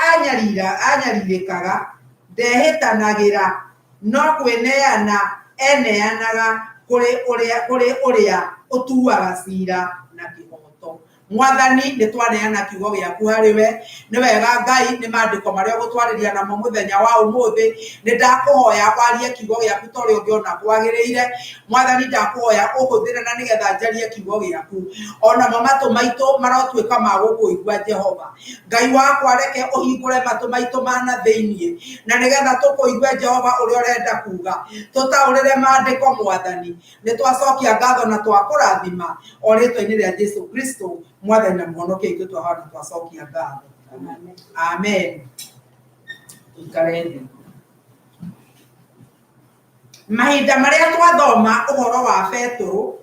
anyarirĩkaga ndehĩtanagĩra, no kwĩneana eneanaga kũrĩ ũrĩa ũtuaga cira na kĩhooto. Mwathani, nĩ twaneana kiugo gĩaku harĩ we. Nĩ wega Ngai, nĩ maandĩko marĩa ũgũtwarĩria namo mũthenya wa ũmũthĩ. Nĩ ndakũhoya warie kiugo gĩaku ta ũrĩa ũngĩona kwagĩrĩire. Mwathani, ndakũhoya ũhũthĩre na nĩgetha njarie kiugo gĩaku. Onamo matũ maitũ marotuĩka ma gũkũigua Jehova. Ngai wakwa, reke ũhingũre matũ maitũ ma na thĩiniĩ, na nĩgetha tũkũigue Jehova ũrĩa ũrenda kuga. Tũtaũrĩre maandĩko Mwathani. Nĩ twacokia ngatho na twakũrathima o rĩtwa-inĩ rĩa Jesu Kristo Mwathani na Mũhonokia witũ, twahoya na twacokia ngatho. Amen. Tũikare thĩ. Mahinda marĩa twathoma ũhoro wa Betũrũ,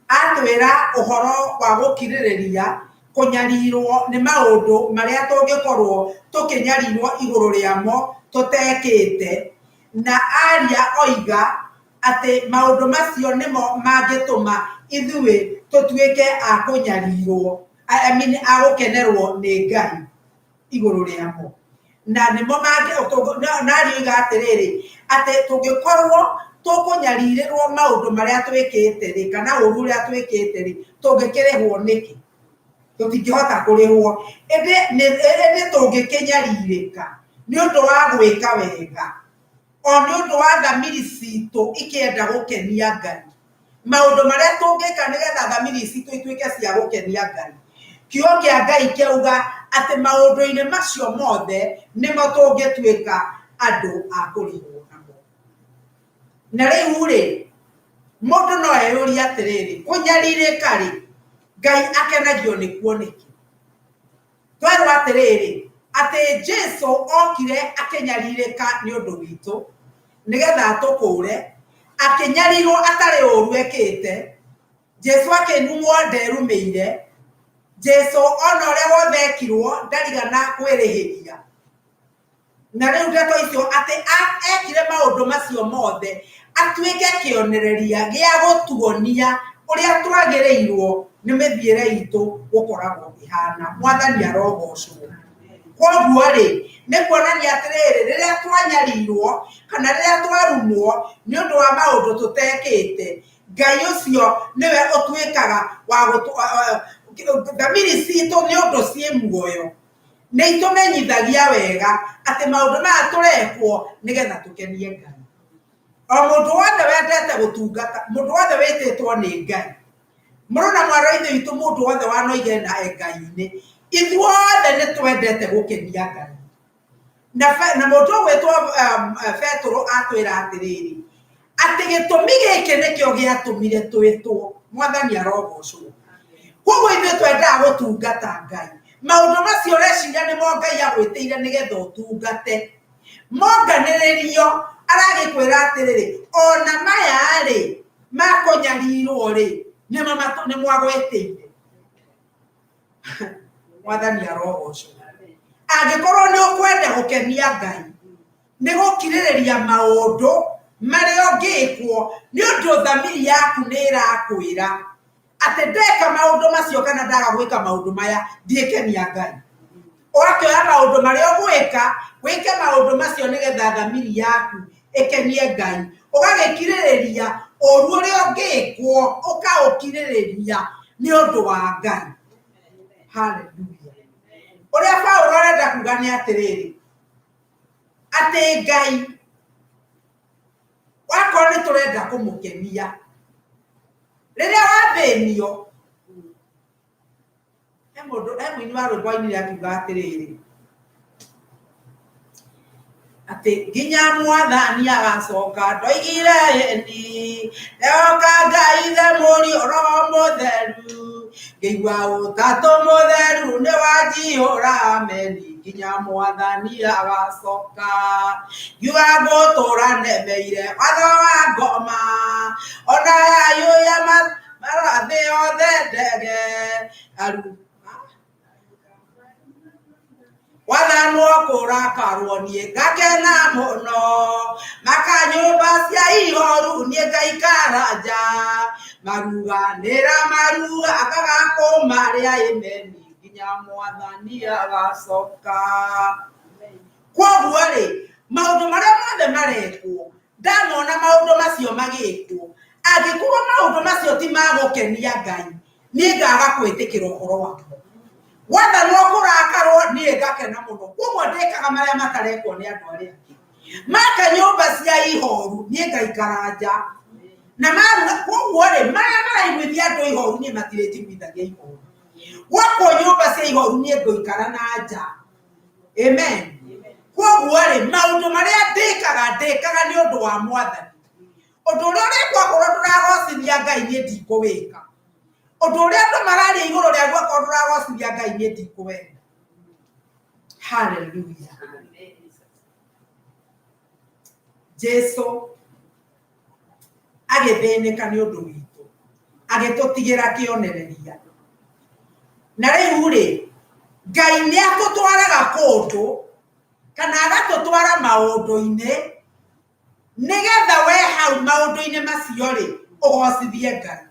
atwĩra ũhoro wa gũkirĩrĩria kũnyarirwo nĩ maũndũ marĩa tũngĩkorwo tũkĩnyarirwo igũrũ rĩamo tũtekĩte, na aria oiga atĩ maũndũ macio nĩmo mangĩtũma ithuĩ tũtuĩke a kũnyarirwo, I mean, a gũkenerwo nĩ Ngai igũrũ rĩamo. Na nĩmo na aria oiga atĩrĩrĩ, atĩ tũngĩkorwo tũkũnyarirĩrwo maũndũ marĩa twĩkĩte rĩ, kana ũru ũrĩa twĩkĩte rĩ, tũngĩkĩrĩhwo nĩkĩ? Tũtingĩhota kũrĩhwo. Ĩndĩ tũngĩkĩnyarirĩka nĩ ũndũ wa gwĩka wega, o nĩ ũndũ wa thamiri citũ ikĩenda gũkenia Ngai, maũndũ marĩa tũngĩka nĩgetha thamiri citũ ituĩke cia gũkenia Ngai, kiugo kĩa Ngai kĩauga atĩ maũndũ-inĩ macio mothe nĩmo tũngĩtuĩka andũ a kũrĩhwo namo. Na rĩu rĩ, mũndũ no eyũrie atĩrĩrĩ, kũnyarirĩka rĩ, Ngai akenagio nĩkuo nĩkĩ? Twerwo atĩrĩrĩ, atĩ Jesu okire akĩnyarirĩka nĩ ũndũ witũ nĩgetha atũkũũre, akĩnyarirwo atarĩ ũru ekĩte. Jesu akĩnumwo nderumĩire. Jesu ona ũrĩa wothe ekirwo ndarigana kwĩrĩhĩria. Na rĩu ndeto icio atĩ ekire maũndũ macio mothe atuĩke kĩonereria gĩa gũtuonia ũrĩa twagĩrĩirwo nĩ mĩthiĩre itũ gũkoragwo ĩhana. Mwathani arogocwo. Koguo rĩ, nĩ kuonania atĩrĩrĩ, rĩrĩa twanyarirwo kana rĩrĩa twarumwo nĩ ũndũ wa maũndũ tũtekĩte, Ngai ũcio nĩwe ũtuĩkaga wa thamiri citũ nĩ ũndũ ciĩ muoyo, nĩ itũmenyithagia wega atĩ maũndũ maya tũrekwo nĩgetha tũkenie Ngai. O mũndũ wothe wendete gũtungata, mũndũ wothe wĩtĩtwo nĩ Ngai, mũrũ na mwarĩ wa Ithe witũ, mũndũ wothe wanoige na Ngai-inĩ, ithuothe nĩ twendete gũkenia Ngai. Na mũndũ ũgwĩtwo Betũrũ atwĩra atĩrĩrĩ, atĩ gĩtũmi gĩkĩ nĩkĩo gĩatũmire twĩtwo. Mwathani arogocwo. Koguo ithuĩ twendaga gũtungata Ngai. Maũndũ macio ũreciria nĩmo Ngai agwĩtĩire nĩgetha ũtungate, monganĩrĩrio aragĩkwĩra atĩrĩrĩ, ona maya rĩ makũnyarirwo rĩ, nĩmo agwĩtĩire. Mwathani arogocwo. Angĩkorwo nĩ ũkwenda gũkenia Ngai, nĩ gũkirĩrĩria maũndũ marĩa ũngĩkwo nĩ ũndũ thamiri yaku nĩ ĩrakwĩra atĩ ndeka maũndũ macio kana ndaga gwĩka maũndũ maya ndiĩkenia Ngai. Ũgakĩoya maũndũ marĩa ũgwĩka, wĩke maũndũ macio nĩgetha thamiri yaku ĩkenie Ngai. Ũgagĩkirĩrĩria ũru ũrĩa ũngĩkwo, ũkaũkirĩrĩria nĩ ũndũ wa Ngai. Hallelujah. Ũrĩa Paulo arenda kuga nĩ atĩrĩrĩ, atĩ Ngai wakorwo nĩ tũrenda kũmũkenia, rĩrĩa wathĩnio, he mũndũ, he mũini wa rwĩmbo ainire akiuga atĩrĩrĩ, Atĩ nginya mwathani agacoka ndoigire ĩni ndehoka Ngai Ithe Mũriũ Roho Mũtheru ngĩigua ũtatũ mũtheru nĩ wanjihũra ameni nginya mwathani agacoka ngiuga ngũtũra nemeire watho wa ngoma ona yayũ ya marathĩ yothe ndege aru wathanwo kũrakarwo niĩ ngakena mũno makanyũmba cia ihoru niĩ ngaikara nja maruganĩra maruga akaga kũmarĩa ĩmeni nginya mwathani agacoka. Kwoguo rĩ, maũndũ marĩa mothe marekwo, ndanona maũndũ macio magĩkwo, angĩkorwo maũndũ macio ti ma gũkenia Ngai, niĩ ngaga kwĩtĩkĩra ũhoro wamo. Wathanwo kũrakarwo niĩ ngakena mũno. Kwoguo ndĩkaga marĩa matarekwo nĩ andũ arĩa angĩ. Maka nyũmba cia ihoru, niĩ ngaikara nja. Na maruga, kwoguo rĩ, marĩa maraiguithia andũ ihoru niĩ matirĩnjiguithagia ihoru. Gwakwo nyũmba cia ihoru niĩ ngũikara na nja. Amen. Kwoguo rĩ, maũndũ marĩa ndĩkaga, ndĩkaga nĩ ũndũ wa mwathani. Ũndũ ũrĩa ũrekwo akorwo ndũragocithia Ngai niĩ ndikũwĩka. Ũndũ ũrĩa andũ mararia igũrũ rĩaguo akorwo ndũragocithia Ngai niĩ ndikũwenda. Hallelujah. Jesu agĩthĩnĩka nĩ ũndũ witũ, agĩtũtigĩra kĩonereria. Na rĩu rĩ, Ngai nĩ atũtwaraga kũndũ kana agatũtwara maũndũ-inĩ nĩgetha we hau maũndũ-inĩ macio rĩ, ũgocithie Ngai.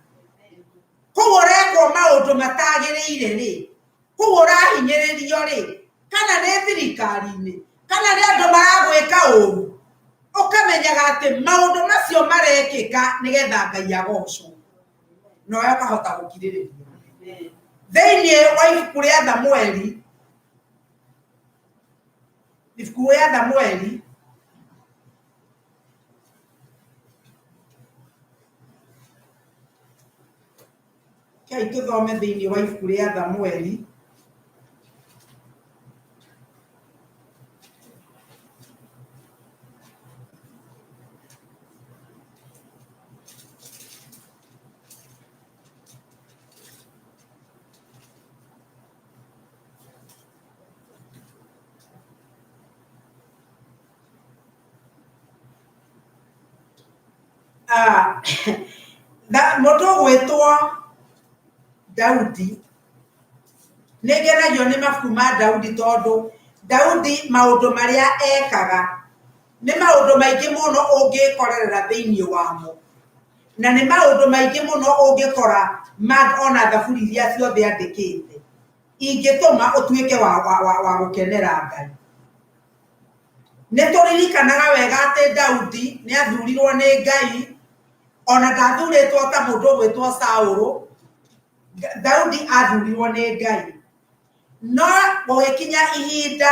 Koguo ũrekwo maũndũ matagĩrĩire rĩ, koguo ũrahinyĩrĩrio rĩ, kana nĩ thirikari-inĩ, kana nĩ andũ maragwĩka ũru, ũkamenyaga atĩ maũndũ macio marekĩka nĩgetha Ngai agocwo, nawe ũkahota gũkirĩrĩria. Thĩinĩ wa ibuku rĩa Thamueli, ibuku rĩa Thamueli Rekei tũthome thĩinĩ wa ibuku rĩa Thamueli. Ah, mũndũ ũgwĩtwo Daudi, nĩ ngenagio nĩ mabuku ma Daudi tondũ Daudi maũndũ marĩa ekaga nĩ maũndũ maingĩ mũno ũngĩkorerera thĩinĩ wamo. Na nĩ maũndũ maingĩ mũno ũngĩkora ona thaburi iria ciothe andĩkĩte ingĩtũma ũtuĩke wa gũkenera Ngai. Nĩ tũririkanaga wega atĩ Daudi nĩ athurirwo nĩ Ngai, ona ndathurĩtwo ta mũndũ ũgwĩtwo Saũlũ, Daudi athurirwo nĩ Ngai. No gũgĩkinya ihinda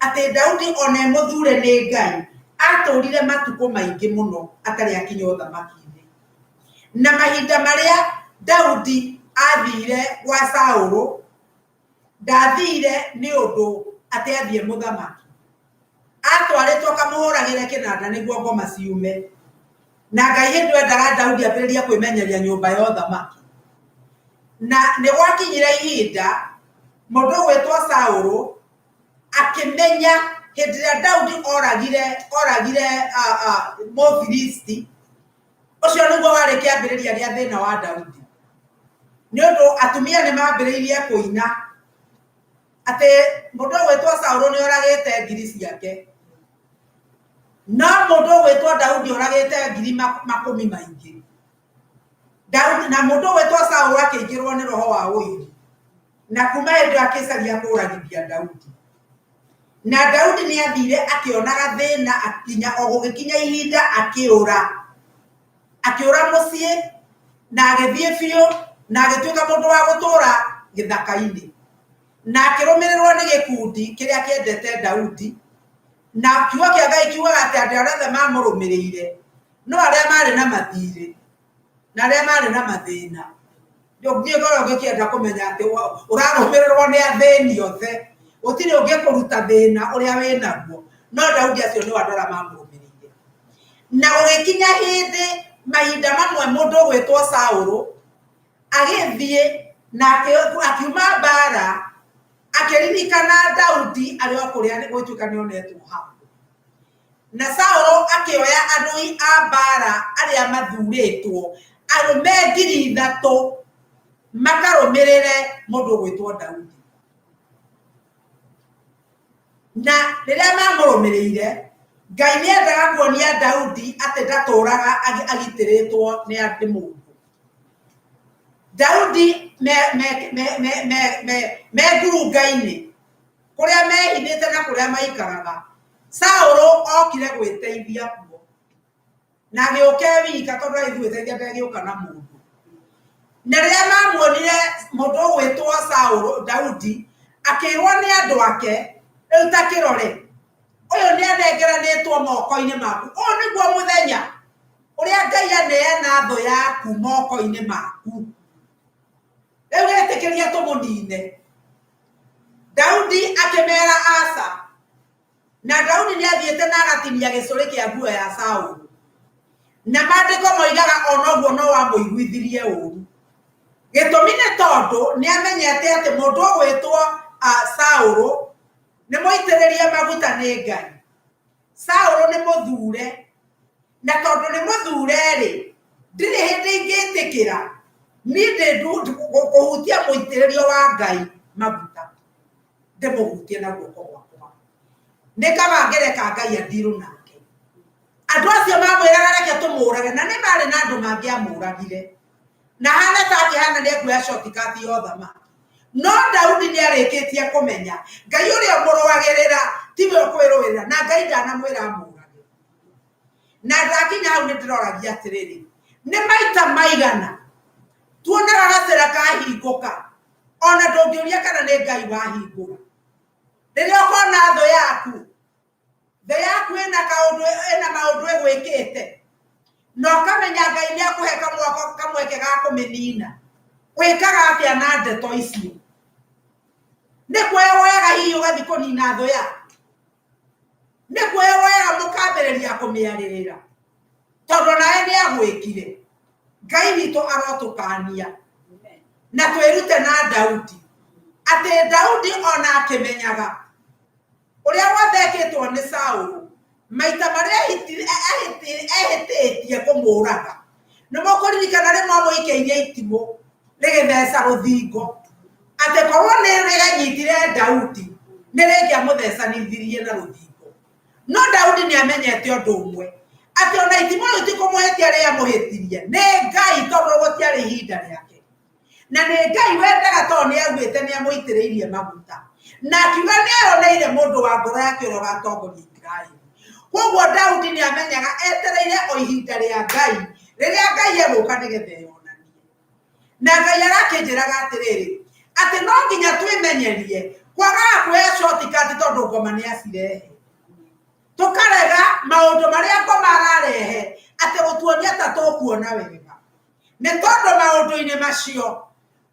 atĩ Daudi ona e mũthure nĩ Ngai, atũrire matukũ maingĩ mũno atarĩ akinya ũthamaki-inĩ. Na mahinda marĩa Daudi athire gwa Saũlũ, ndathire nĩ ũndũ atĩ athiĩ mũthamaki. Atwarĩtwo kamũhũragĩre kĩnanda nĩguo ngoma ciume. Na Ngai hĩndĩ ĩyo endaga Daudi ambĩrĩrie kwĩmenyeria nyũmba ya ũthamaki. Na nĩ gwakinyire ihinda mũndũ ũgwĩtwo Saũlũ akĩmenya hĩndĩ ĩrĩa Daudi oragire oragire Mũfilisti, ũcio nĩguo warĩ kĩambĩrĩria gĩa thĩna wa Daudi. Nĩ ũndũ atumia nĩ mambĩrĩirie kũina atĩ mũndũ ũgwĩtwo Saũlũ nĩ oragĩte ngiri ciake, no mũndũ ũgwĩtwo Daudi oragĩte ngiri makũmi maingĩ. Daudi na mũndũ ũgwĩtwo Saũlũ akĩingĩrwo nĩ roho wa ũiru, na kuma hĩndĩ ĩyo akĩcaria kũragithia Daudi. Na Daudi nĩ athire akĩonaga thĩna nginya o gũgĩkinya ihinda akĩũra. Akĩũra mũciĩ na agĩthiĩ biũ na agĩtuĩka mũndũ wa gũtũra gĩthaka-inĩ. Na akĩrũmĩrĩrwo nĩ gĩkundi kĩrĩa kĩendete Daudi. Na kiugo kĩa Ngai kiugaga atĩ andũ arĩa othe mamũrũmĩrĩire no arĩa marĩ na mathirĩ na arĩa marĩ na mathĩna. Niĩ ngoragwo ngĩkĩenda kũmenya atĩ ũrarũmĩrĩrwo nĩ athĩni othe. Gũtirĩ ũngĩkũruta thĩna ũrĩa wĩnaguo. No Daudi acio nĩo andũ arĩa mamũrũmĩrĩire. Na gũgĩkinya hĩndĩ mahinda mamwe mũndũ ũgwĩtwo Saũlũ agĩthiĩ na akiuma mbara akĩririkana Daudi arĩ o kũrĩa gũtuĩka nĩ onetwo handũ. Na Saũlũ akĩoya arũi a mbara arĩa mathurĩtwo arũme 3,000 makarũmĩrĩre mũndũ ũgwĩtwo Daudi. Na rĩrĩa mamũrũmĩrĩire, Ngai nĩ endaga kuonia Daudi atĩ ndatũraga agitĩrĩtwo nĩ mũndũ. Daudi me, me, me, me, me, me, me ngurunga-inĩ kũrĩa mehithĩte na kũrĩa maikaraga, Saũlũ okire gwĩteithia kuo na agĩũka e wika tondũ agĩthiĩ gwĩteithia ndegĩũka na mũndũ. Na rĩrĩa mamuonire mũndũ ũgwĩtwo Saũlũ, Daudi, akĩrwo nĩ andũ ake, rĩu ta kĩrore, ũyũ nĩ anengeranĩtwo moko-inĩ maku. Ũyũ nĩguo mũthenya ũrĩa Ngai aneana thũ yaku moko-inĩ maku. Rĩu ĩtĩkĩria tũmũnine. Daudi akĩmera aca. Na Daudi nĩ athiĩte na agatinia gĩcũrĩ kĩa nguo ya Saũlũ. Na maandĩko moigaga o noguo no wamũiguithirie ũũru. Gĩtũmi nĩ tondũ nĩ amenyete atĩ mũndũ ũgwĩtwo Saũlũ nĩ mũitĩrĩrie maguta nĩ Ngai. Saũlũ nĩ mũthure. Na tondũ nĩ mũthure-rĩ, ndirĩ hĩndĩ ingĩtĩkĩra niĩ kũhutia mũitĩrĩrio wa Ngai maguta. Ndĩmũhutie na guoko gwakwa. Nĩ kaba ngereka Ngai andirũ nake. Andũ acio mamwĩraga reke tũmũrage, na nĩ marĩ na andũ mangĩamũragire. Na hana ta akĩhana nĩ ekuoya shortcut ya ũthamaki. No Daudi nĩ arĩkĩtie kũmenya Ngai ũrĩa ũmũrũagĩrĩra tiwe ũkwĩrũĩrĩra, na Ngai ndanamwĩra amũrage. Na ndakinya hau nĩ ndĩroragia atĩrĩrĩ, nĩ maita maigana tuonaga gacĩra kahingũka, ona ndũngĩũria kana nĩ Ngai wahingũra. Rĩrĩa ũkona thũ yaku, thũ yaku ĩna kaũndũ, ĩna maũndũ ĩgwĩkĩte, na ũkamenya Ngai nĩ akũhe kamweke ga kũmĩnina, wĩkaga atĩa na ndeto icio? Nĩ kuoya woyaga hihi ũgathiĩ kũnina thũ yaku? Nĩ kuoya woyaga mũkambĩrĩria kũmĩarĩrĩra, tondũ nawe nĩ agwĩkire. Ngai witũ arotũkania na twĩrute na Daudi atĩ Daudi ona akĩmenyaga ũrĩa wothe ekĩtwo nĩ Saũlũ, maita marĩa ehĩtĩtie kũmũraga, nĩ mũkũririkana rĩmwe amũikĩirie itimũ rĩgĩtheca rũthingo, atĩ korwo nĩ rĩanyitire Daudi nĩ rĩngĩamũthecanithirie na rũthingo. No Daudi nĩ amenyete ũndũ ũmwe, atĩ ona itimũ rĩu ti kũmũhĩtia rĩamũhĩtirie, nĩ Ngai, tondũ gũtiarĩ ihinda rĩake. Na nĩ Ngai wendaga tondũ nĩ augĩte nĩ amũitĩrĩirie maguta. Na akiuga nĩ eyoneire mũndũ wa ngoro yake ũrĩa ũgatongoria Isiraeli. Koguo Daudi nĩ amenyaga etereire o ihinda rĩa Ngai, rĩrĩa Ngai egũka nĩgetha eyonanie. Na Ngai arakĩnjĩraga atĩrĩrĩ, atĩ no nginya twĩmenyerie kwagaga kuoya shortcut tondũ ngoma nĩ acirehe. Tũkarega maũndũ marĩa ngoma ararehe atĩ gũtuonia ta tũkuona wega. Nĩ tondũ maũndũ-inĩ macio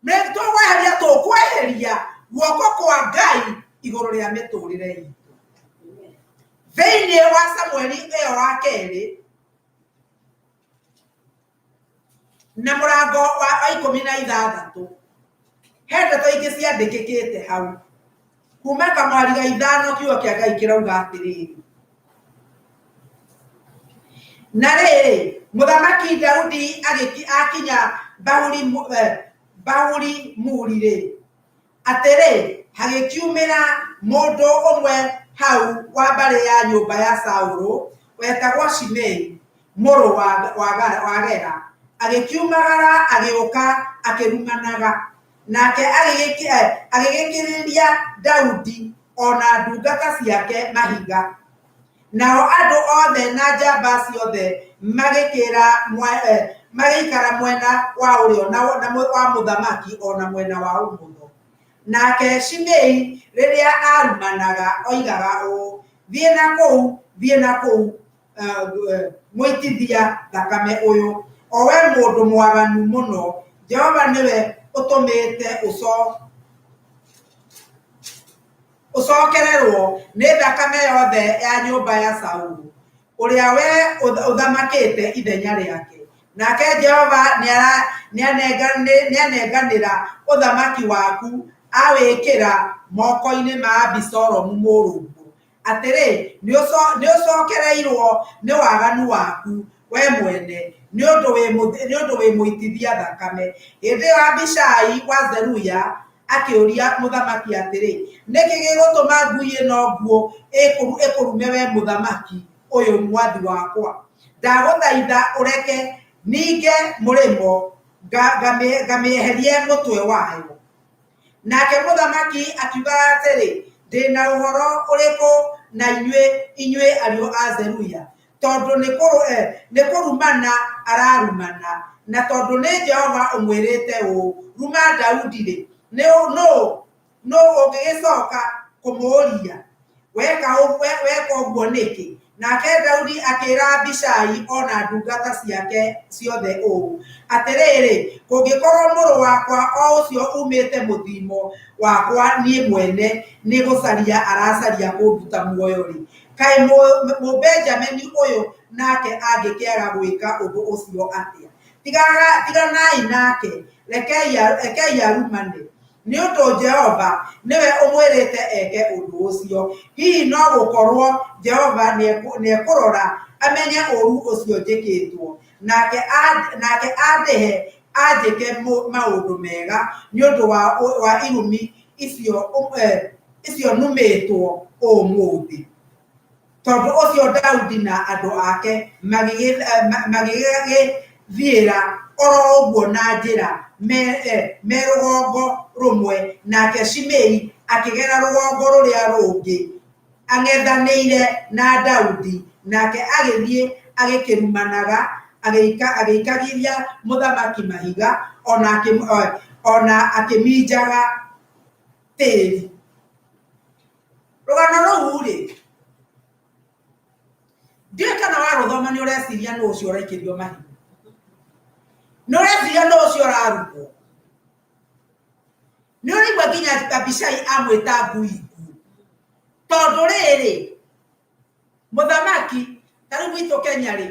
nĩ tũkweheria tũkweheria guoko kwa Ngai igũrũ rĩa mĩtũrĩre itũ. Thĩinĩ wa Samueli ĩyo wa kerĩ na mũrango wa 16, he ndeto ingĩ ciandĩkĩkĩte hau. Kuma kamwari ga 5 kiugo kĩa Ngai kĩrauga atĩrĩrĩ, na rĩrĩ, mũthamaki Daudi akinya Bahurimu-rĩ, atĩrĩ, hagĩkiumĩra mũndũ ũmwe hau wa mbarĩ ya nyũmba ya Saũlũ, wetagwo Shimei mũrũ wa Gera, agĩkiumagara agĩũka akĩrumanaga. Nake agĩgĩkĩrĩria Daudi o na ndungata ciake mahiga. Nao andũ othe na njamba ciothe magĩikara mwena wa ũrĩo wa mũthamaki o na mwena wa ũmotho. Nake Shimei rĩrĩa aarumanaga oigaga ũũ, Thiĩ na kũu, thiĩ na kũu, mũitithia thakame ũyũ, o we mũndũ mwaganu mũno, Jehova nĩwe ũtũmĩte Ũcokererwo nĩ thakame yothe ya nyũmba ya Saulu, ũrĩa we ũthamakĩte ithenya rĩake. Nake Jehova nĩanenganĩra ũthamaki waku awĩkĩra moko-inĩ ma Abisalomu mũrũguo. Atĩrĩ, nĩũcokereirwo nĩ waganu waku we mwene, nĩ ũndũ wĩ mũitithia thakame. Hĩndĩ ĩyo Abishai wa Zeruia akĩũria mũthamaki atĩrĩ, Nĩkĩ gĩgũtũma ngui ĩno nguũ ĩkũrume wee mũthamaki ũyũ mwathi wakwa? Ndagũthaitha ũreke ninge mũrĩmo ngamĩeherie mũtwe wayo. Nake mũthamaki akiuga atĩrĩ, Ndĩ na ũhoro ũrĩkũ na inyuĩ, inyuĩ ariũ a Zeruia? Tondũ nĩ kũrumana ararumana, na tondũ nĩ Jehova ũmwĩrĩte ũũ, 'Ruma Daudi-rĩ, nũũ ũngĩgĩcoka kũmũũria, 'Weka ũguo nĩkĩ?' Nake Daudi akĩra Abishai o na ndungata ciake ciothe ũũ, Atĩrĩrĩ, kũngĩkorũo mũrũ wakwa o ũcio uumĩte mũthimo wakwa niĩ mwene nĩ gũcaria aracaria kũnduta muoyo-rĩ, kaĩ Mũbenjamini ũyũ nake angĩkĩaga gwĩka ũndũ ũcio atĩa? Tiganai nake, rekei arumane. Nĩ ũndũ Jehova nĩwe ũmwĩrĩte eke ũndũ ũcio. Hihi no gũkorũo Jehova nĩekũrora amenye ũũru ũcio njĩkĩtwo, nake andĩhe anjĩke maũndũ mega nĩ ũndũ wa irumi icio numĩtwo ũmũthĩ. Tondũ ũcio Daudi na andũ ake magĩgĩthiĩra oro ũguo na njĩra me rũgongo rũmwe, nake Shimei akĩgera rũgongo rũrĩa rũngĩ ang'ethanĩire na Daudi, nake agĩthiĩ agĩkĩrumanaga, agĩikagĩria mũthamaki mahiga, o na akĩminjaga tĩri. Rũgano rũu rĩ, ndiũĩ kana warũthoma nĩ ũreciria nũ ũcio ũraikĩrio mahiga, nĩ ũreciria nũ ũcio ũrarumwo, nĩ ũraigua nginya Abishai amwĩta ngui nguũ, tondũ rĩrĩ mũthamaki ta rĩu gwitũ Kenya rĩ,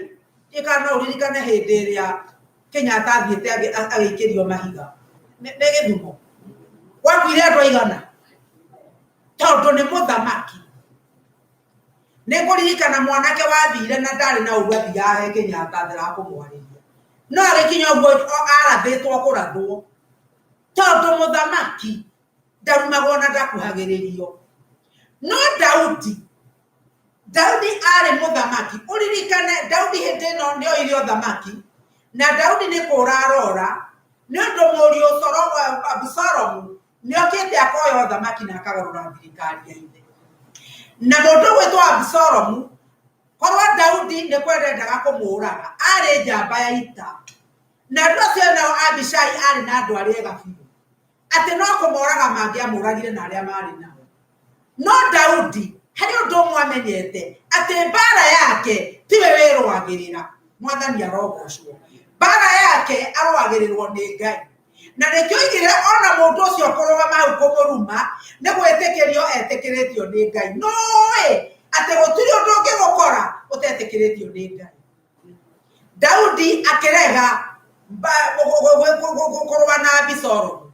ndiũĩ kana no ũririkane hĩndĩ ĩrĩa Kenyatta athiĩte agĩikĩrio mahiga nĩ Gĩthumo, gwakuire andũ aigana? Tondũ nĩ mũthamaki. Nĩ ngũririkana mwanake wathire na ndarĩ na ũru athiaga he Kenyatta ndĩrakũmwarĩria, no agĩkinya ũguo arathĩtwo kũrathwo, tondũ mũthamaki ndarumagwo na ndakuhagĩrĩrio. No Daudi, Daudi arĩ mũthamaki. Ũririkane Daudi hĩndĩ ĩno nĩ oire ũthamaki, na Daudi nĩ kũra arora, nĩ ũndũ mũriũ Abusalomu nĩ okĩte akoya ũthamaki na akagarũra thirikari ya ithe. Na mũndũ ũgwĩtwo Abusalomu, korwo Daudi nĩ kwenda endaga kũmũraga, arĩ njamba ya ita. Na andũ acio nao Abishai arĩ na andũ arĩa ega biũ, atĩ no kũmoraga mangĩamũragire na arĩa marĩ nao. No Daudi harĩ ũndũ ũmwe amenyete, atĩ mbara yake tiwe wĩrũagĩrĩra, Mwathani arogocwo. Mbara yake arũagĩrĩrwo nĩ Ngai. Na nĩkĩo oigire ona mũndũ ũcio kũrũgama hau kũmũruma nĩ gwĩtĩkĩrio etĩkĩrĩtio nĩ Ngai. Nũĩ atĩ gũtirĩ ũndũ ũngĩgũkora ũtetĩkĩrĩtio nĩ Ngai. Daudi akĩrega kũrũa na Abisalomu.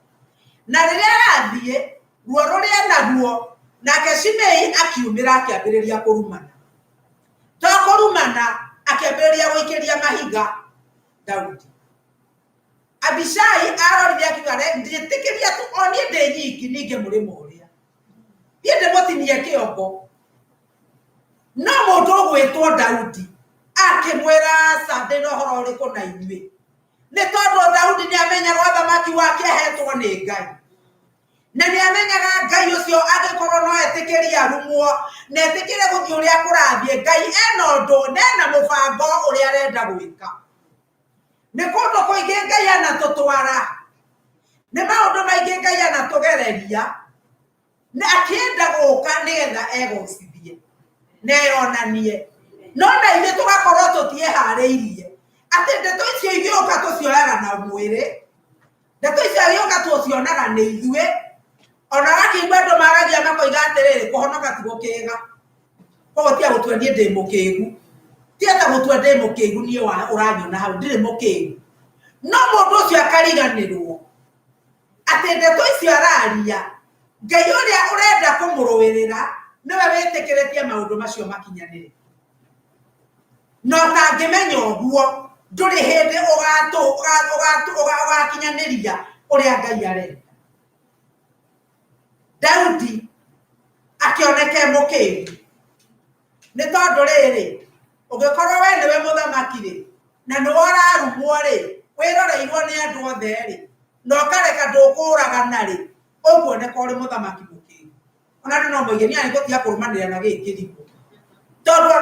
Na rĩrĩa arathiĩ, ruo rũrĩa naruo, nake Shimei akiumĩra akĩambĩrĩria kũrumana. To kũrumana, akĩambĩrĩria gũikĩria mahiga Daudi. Abishai arorire akiuga, njĩtĩkĩria tu o niĩ ndĩ nyiki ningĩ mũrĩmo ũrĩa. Niĩ ndĩmũtinie kĩongo. No mũndũ ũgwĩtwo Daudi akĩmwĩra aca ndĩ na ũhoro ũrĩkũ na inyuĩ. Nĩ tondũ Daudi nĩ amenyaga ũthamaki wake ahetwo nĩ Ngai. Na nĩ amenyaga Ngai ũcio angĩkorwo no etĩkĩrie arumwo na etĩkĩre gũthiĩ ũrĩa kũrathiĩ, Ngai ena ũndũ na ena mũbango ũrĩa arenda gwĩka. Nĩ kũndũ kũingĩ Ngai anatũtwara, nĩ maũndũ maingĩ Ngai anatũgereria, na akĩenda gũka nĩgetha egocithie na eyonanie. No na ithuĩ tũgakorwo tũtieharĩirie atĩ ndeto icio igĩũka tũcioyaga na mwĩrĩ, ndeto icio igĩũka tũcionaga nĩ ithuĩ. Ona wakĩigua andũ maragia makoiga atĩrĩrĩ, kũhonoka ti gũkĩga. Koguo tiga gũtua niĩ ndĩ mũkĩgu. Tiga ta gũtua ndĩ mũkĩgu niĩ ũranyona hau ndirĩ mũkĩgu. No mũndũ ũcio akariganĩrwo atĩ ndeto icio araria, Ngai ũrĩa ũrenda kũmũrũĩrĩra nĩwe wĩtĩkĩrĩtie maũndũ macio makinyanĩre. Na ũtangĩmenya ũguo, ndũrĩ hĩndĩ ũgakinyanĩria ũrĩa Ngai arenda. Daudi akĩoneka e mũkĩgu nĩ tondũ rĩrĩ, ũngĩkorwo we nĩwe mũthamaki rĩ, na nĩwe ũrarumwo rĩ, wĩroreirwo nĩ andũ othe rĩ, na ũkareka ndũkũragana rĩ, ũkuoneka ũrĩ mũthamaki mũkĩgu. Ona andũ no moige niĩ nĩngũtiga kũrũmanĩrĩra na gĩkĩ kĩrimũ, tondũ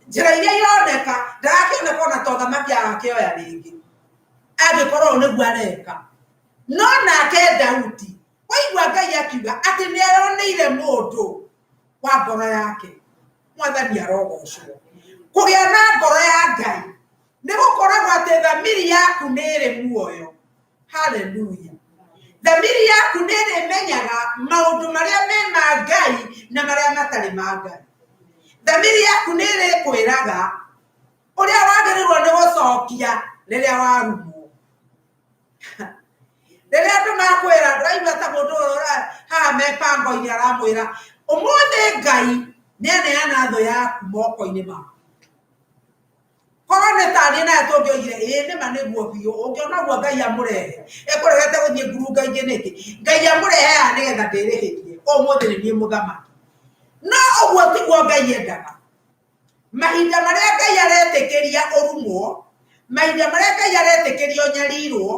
njĩra iria ironeka ndarakĩoneka ona ta ũthamaki agakĩoya rĩngĩ, angĩkorwo ũũ nĩguo areka. No nake Daudi waigua Ngai akiuga atĩ nĩ aroneire mũndũ wa ngoro yake. Mwathani arogocwo. Kũgĩa na ngoro ya Ngai nĩ gũkoragwo atĩ thamiri yaku nĩ ĩrĩ muoyo. Haleluya. Thamiri yaku nĩ ĩrĩmenyaga maũndũ marĩa me ma Ngai na marĩa matarĩ ma Ngai. Thamiri yaku nĩ ĩrĩkwĩraga ũrĩa wagĩrĩirwo nĩ gũcokia rĩrĩa warumwo. Rĩrĩa andũ makwĩra, ndĩraigua ta mũndũ ũyũ haha mebango-inĩ aramwĩra, ũmũthĩ Ngai nĩ aneana thũ yaku moko-inĩ maku. Korwo nĩ taniĩ nawe tũngĩoigire ĩĩ nĩma nĩguo biũ, ũngĩona ũguo Ngai amũrehe, ekũregete gũthiĩ ngurunga-inĩ nĩkĩ? Ngai amũrehe haha nĩgetha ndĩrĩhĩrie, ũmũthĩ nĩ niĩ mũthamaki. No ũguo tiguo Ngai endaga. Mahinda marĩa Ngai aretĩkĩria ũrumwo, mahinda marĩa Ngai aretĩkĩria ũnyarirwo,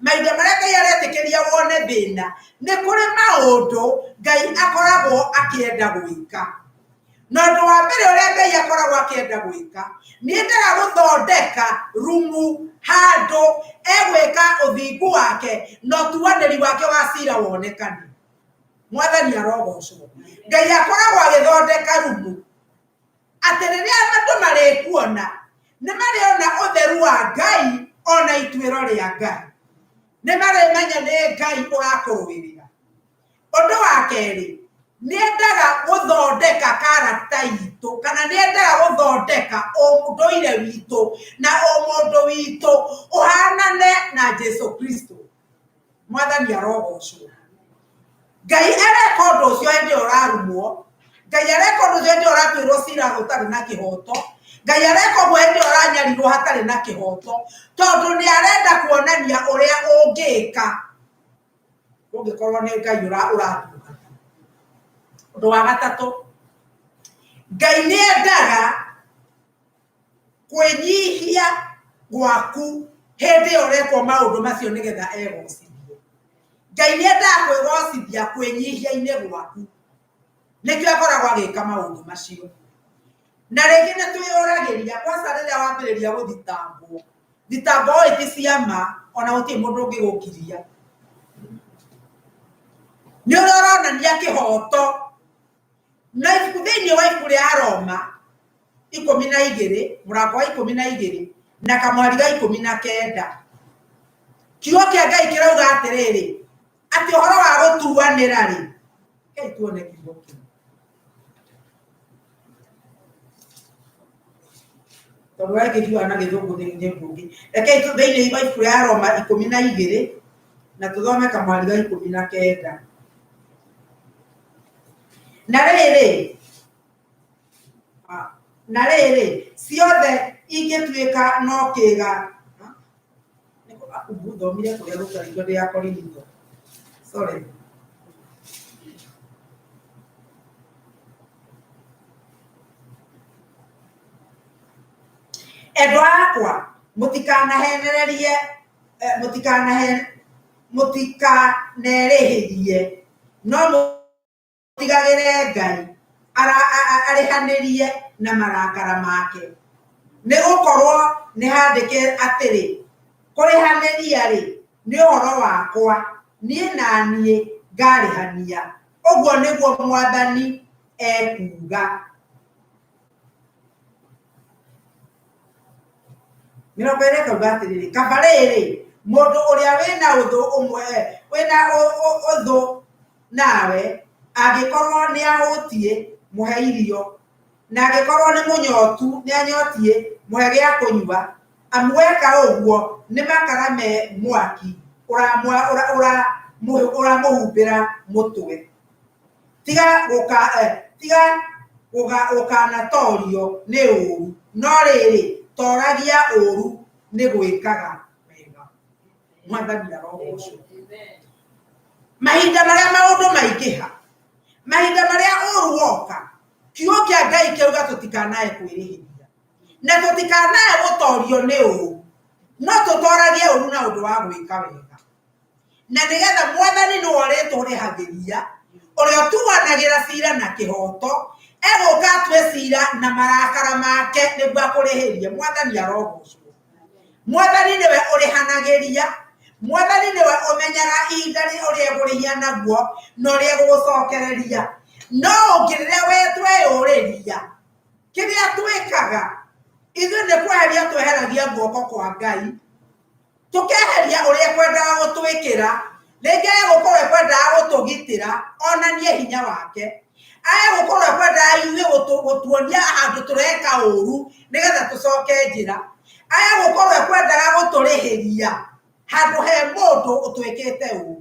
mahinda marĩa Ngai aretĩkĩria wone thĩna, nĩ kũrĩ maũndũ Ngai akoragwo akĩenda gwĩka. Na ũndũ wa mbere ũrĩa Ngai akoragwo akĩenda gwĩka, nĩ endaga gũthondeka rumu handũ egwĩka ũthingu wake na ũtuanĩri wake wa cira wonekane. Mwathani arogocwo. Ngai akoragwo agĩthondeka rumu atĩ rĩrĩa andũ marĩkuona nĩ marĩona ũtheru wa Ngai ona ituĩro rĩa Ngai. Nĩ marĩmenya nĩ Ngai ũrakũrũĩrĩra. Ũndũ wa kerĩ, nĩ endaga gũthondeka character itũ kana nĩ endaga gũthondeka ũndũire witũ na ũmũndũ witũ ũhanane na Jesu Kristo. Mwathani arogocwo. Ngai areka ũndũ ũcio hĩndĩ ĩyo ũrarumwo, Ngai areka ũndũ ũcio hĩndĩ ĩyo ũratuĩrwo cira ũtarĩ na kĩhoto, Ngai areka ũguo hĩndĩ ĩyo ũranyarirwo hatarĩ na kĩhoto, tondũ nĩ arenda kuonania ũrĩa ũngĩka ũngĩkorwo nĩ Ngai ũratungata. Ũndũ wa gatatũ, Ngai nĩ endaga kwĩnyihia gwaku hĩndĩ ĩyo ũrekwo maũndũ macio nĩgetha egocithie. Ngai nĩ endaga kwĩgocithia kwĩnyihia-inĩ gwaku, nĩkĩo akoragwo agĩka maũndũ macio. Na rĩngĩ nĩ twĩyũragĩria kwanza rĩrĩa wambĩrĩria gũthitangwo, thitango oĩ ti cia ma, ona gũtirĩ mũndũ ũngĩgũkiria. Nĩ ũrĩa ũronania kĩhoto. Na ibuku thĩinĩ wa ibuku rĩa Aroma 12, mũrango wa 12 na kamwari ga 19, kiugo kĩa Ngai kĩrauga atĩrĩrĩ, atĩ ũhoro wa gũtuanĩra rĩ, rekei tuone kiugo kĩu. Tondũ we ngĩkiuga na gĩthũngũ nĩ ũndũ ũngĩ. Rekei thĩinĩ wa ibuku rĩa Aroma 12 na tũthome kamwari ga 19. Na rĩrĩ, na rĩrĩ, ciothe ingĩtuĩka no kĩĩga, thomire kũrĩa gũtarĩ ndĩ ya Korinitho. Sorry. Endwa akwa, mũtikanahenererie, mũtikanerĩhĩrie, no mũtigagĩre Ngai arĩhanĩrie na marakara make. Nĩ gũkorwo nĩ handĩke atĩrĩ, kũrĩhanĩria-rĩ, nĩ ũhoro wakwa, niĩ na niĩ ngarĩhania, ũguo nĩguo Mwathani ekuuga. 20 ĩkauga atĩrĩrĩ, kaba rĩrĩ, mũndũ ũrĩa wĩna ũthũ ũmwe, wĩna ũthũ Nawe angĩkorwo nĩ ahũtiĩ, mũhe irio, na angĩkorwo nĩ mũnyotu, nĩ anyotiĩ, mũhe gĩa kũnyua. Amu weka ũguo nĩ makara me mwaki ũramũhumbĩra mũtwe. Tiga gũka tiga gũkanatorio nĩ ũũru, no rĩrĩ, toragia ũũru nĩ gwĩkaga wega. Mwathani arogocwo. Mahinda marĩa maũndũ maingĩha, mahinda marĩa ũũru woka, kiugo kĩa Ngai kĩauga tũtikanae kwĩrĩhĩria na tũtikanae gũtorio nĩ ũũru, no tũtoragie ũũru na ũndũ wa gwĩka wega, na nĩgetha Mwathani nĩwe ũrĩtũrĩhagĩria, ũrĩa ũtuanagĩra cira na kĩhoto, egũka atue cira na marakara make nĩguo akũrĩhĩrie. Mwathani arogocwo. Mwathani nĩwe ũrĩhanagĩria, Mwathani nĩwe ũmenyaga ihinda ũrĩa egũrĩhia naguo na ũrĩa egũgũcokereria. No ũngĩ rĩrĩa we tweyũrĩria kĩrĩa twĩkaga, ithuĩ nĩ kweheria tweheragia guoko kwa Ngai, tũkeheria ũrĩa ekwendaga gũtwĩkĩra, rĩngĩ egũkorwo ekwendaga gũtũgitĩra onanie hinya wake, egũkorwo ekwendaga ithuĩ gũtuonia handũ tũreka ũru nĩgetha tũcoke njĩra, egũkorwo ekwendaga gũtũrĩhĩria handũ he mũndũ ũtwĩkĩte ũru.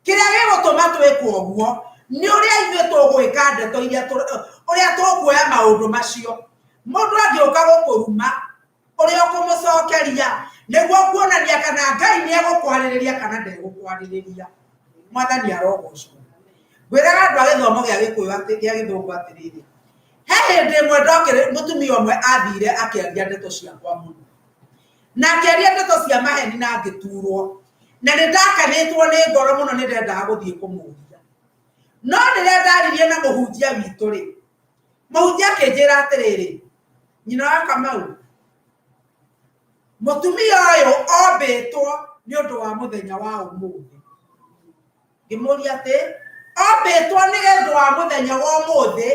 Kĩrĩa gĩgũtũma twĩkwo ũguo nĩ ũrĩa ithuĩ tũgwĩka ndeto iria ũrĩa tũkuoya maũndũ macio. Mũndũ angĩũka gũkũruma, ũrĩa ũkũmũcokeria nĩguo kuonania kana Ngai nĩ egũkwarĩrĩria kana ndegũkwarĩrĩria. Mwathani arogocwo. Ngwĩraga andũ a gĩthomo gĩa Gĩkũyũ atĩ gĩa Gĩthũngũ atĩrĩrĩ, he hĩndĩ ĩmwe ndokĩrĩ mũtumia ũmwe athire akĩaria ndeto ciakwa mũno, na akĩaria ndeto cia maheni na ngĩturwo, na nĩ ndakanĩtwo nĩ ngoro mũno, nĩ ndendaga gũthiĩ kũmũria. No rĩrĩa ndaririe na mũhunjia witũ rĩ, mũhunjia akĩnjĩra atĩrĩrĩ, nyina wa Kamau, mũtumia ũyũ ombĩtwo nĩ ũndũ wa mũthenya wa ũmũthĩ. Ngĩmũria atĩ ombĩtwo nĩ ũndũ wa mũthenya wa ũmũthĩ,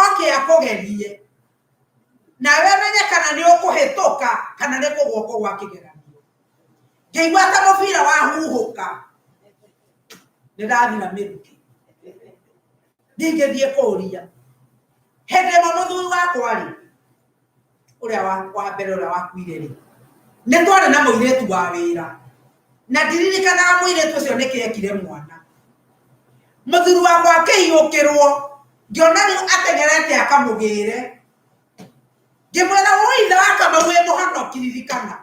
oke akũgerie nawe menye kana nĩ ũkũhĩtũka kana nĩ kũgwa ũkũgwa kĩgeranio. Ngĩigua ta mũbira wahuhũka, nĩ ndathira mĩrukĩ, ndingĩthiĩ kũũria. Hĩndĩ ĩmwe mũthuri wakwa rĩ, ũrĩa wa mbere ũrĩa wakuire rĩ, nĩ twarĩ na mũirĩtu wa wĩra, na ndiririkanaga mũirĩtu ũcio nĩkĩ ekire mwana. Mũthuri wakwa akĩhiũkĩrwo, ngĩona rĩu ateng'erete akamũgĩre, ngĩmwĩra woi ithe wa Kamau wĩ mũhonoki, ririkana.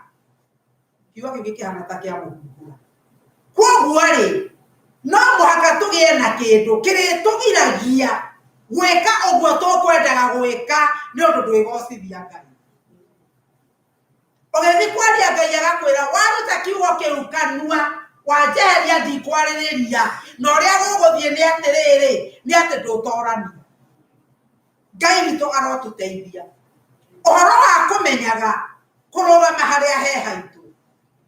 Kiugo kĩu gĩkĩhana ta kĩa mũhungura. Kwoguo rĩ, no mũhaka tũgĩe na kĩndũ kĩrĩtũgiragia gwĩka ũguo tũkwendaga gwĩka, nĩ ũndũ ndwĩgocithia Ngai. Ũgĩthiĩ kwaria Ngai agakwĩra waruta kiugo kĩu kanua, wanjeheria ndikwarĩrĩria, na ũrĩa gũgũthiĩ nĩ atĩrĩrĩ, nĩ atĩ ndũtorania. Ngai witũ arotũteithia. Ũhoro wa kũmenyaga kũrũgama harĩa he haitũ.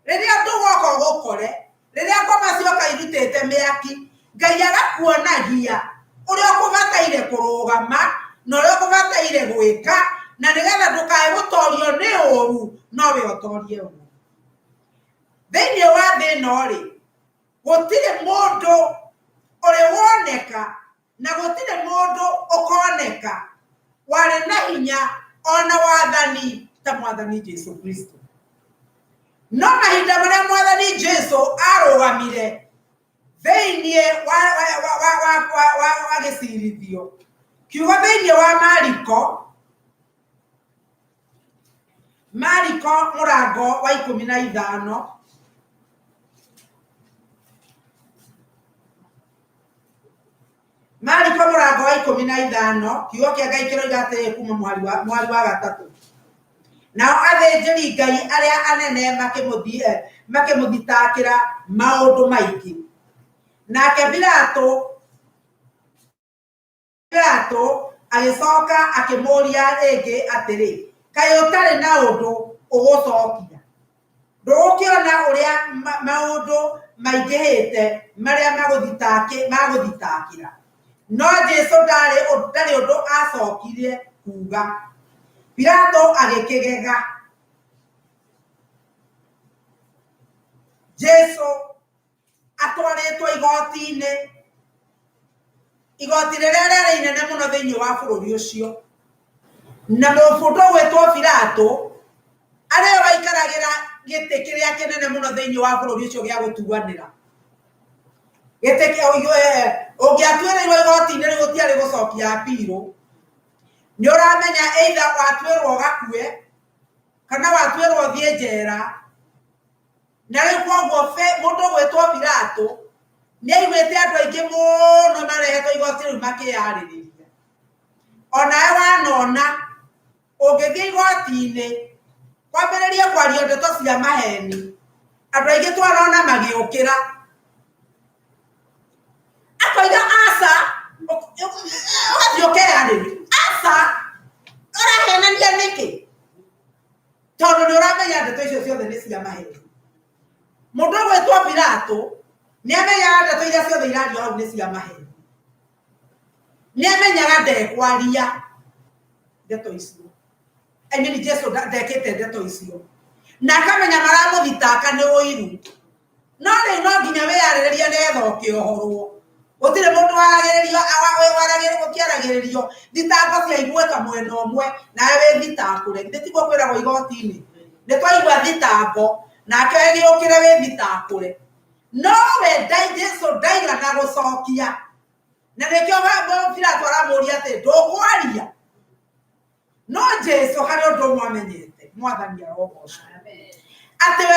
Rĩrĩa ũndũ woka ũgũkore, rĩrĩa ngoma cioka irutĩte mĩaki, Ngai agakuonagia ũrĩa ũkũbataire kũrũgama na ũrĩa ũkũbataire gwĩka, na nĩgetha ndũkae gũtorio nĩ ũru, no we ũtorie ũru. Thĩinĩ wa thĩ ĩno rĩ, gũtirĩ mũndũ ũrĩ woneka na gũtirĩ mũndũ ũkoneka warĩ na hinya ona wathani ta Mwathani Jesu Kristo. No mahinda marĩa Mwathani Jesu arũgamire thĩinĩ wa gĩcirithio, kiugo thĩinĩ wa Mariko, Mariko mũrango wa 15, Mariko mũrango wa 15, kiugo kĩa Ngai kĩroiga atĩrĩ kuma mũhari wa 3. Nao athĩnjĩri Ngai arĩa anene makĩmũthitakĩra maũndũ maingĩ. Nake Pilato agĩcoka akĩmũũria rĩngĩ atĩrĩ, kaĩ ũtarĩ na ũndũ ũgũcokia? Ndũgũkĩona ũrĩa maũndũ maingĩhĩte marĩa magũthitakĩra? No Jesu ndarĩ ũndũ acokire kuuga. Pilato agĩkĩgega. Jesu atwarĩtwo igoti-inĩ, Igoti rĩrĩa rĩarĩ inene mũno thĩinĩ wa bũrũri ũcio. Na mũndũ ũgwĩtwo Pilato arĩwe waikaragĩra gĩtĩ kĩrĩa kĩnene mũno thĩinĩ wa bũrũri ũcio gĩa gũtuanĩra. Gĩtĩ ũngĩatuĩrĩirwo igoti-inĩ rĩu gũtiarĩ gũcokia apirũ. Nĩ ũramenya either watuĩrwo ũgakue kana watuĩrwo ũthiĩ njera. Na rĩu koguo mũndũ ũgwĩtwo Pilato nĩ aiguĩte andũ aingĩ mũno marehetwo igoti rĩu makĩyarĩrĩria. Onawe wanona ũngĩthiĩ igoti-inĩ kwambĩrĩria kwaria ndeto cia maheni, andũ aingĩ twanona magĩũkĩra. Akoiga aca, ũgathiĩ ũkeyarĩria, aca, ũrahenania nĩkĩ? Tondũ nĩ ũramenya ndeto icio ciothe nĩ cia maheni. Mũndũ ũgwĩtwo Pilato nĩ amenyaga ndeto iria ciothe irario hau nĩ cia maheni. Nĩ amenyaga ndekwaria ndeto icio. I mean, Jesu ndekĩte ndeto icio. Na akamenya maramũthitanga nĩ ũiru. No rĩu no nginya wĩyarĩrĩrie nĩgetha ũkĩohorwo. Gũtirĩ mũndũ waragĩrĩrio, ũkĩaragĩrĩrio thitango ciaiguĩka mwena ũmwe nawe wĩthitangũre. Githĩ tiguo kwĩragwo igoti-inĩ? Nĩ twaigua thitango nake ĩgĩũkĩre wĩthitangũre. No we Jesu ndaigana gũcokia. Na nĩkĩo Pilato aramũria atĩ ndũkwaria. No Jesu harĩ ũndũ ũmwe amenyete, Mwathani arogocwo. Atĩ we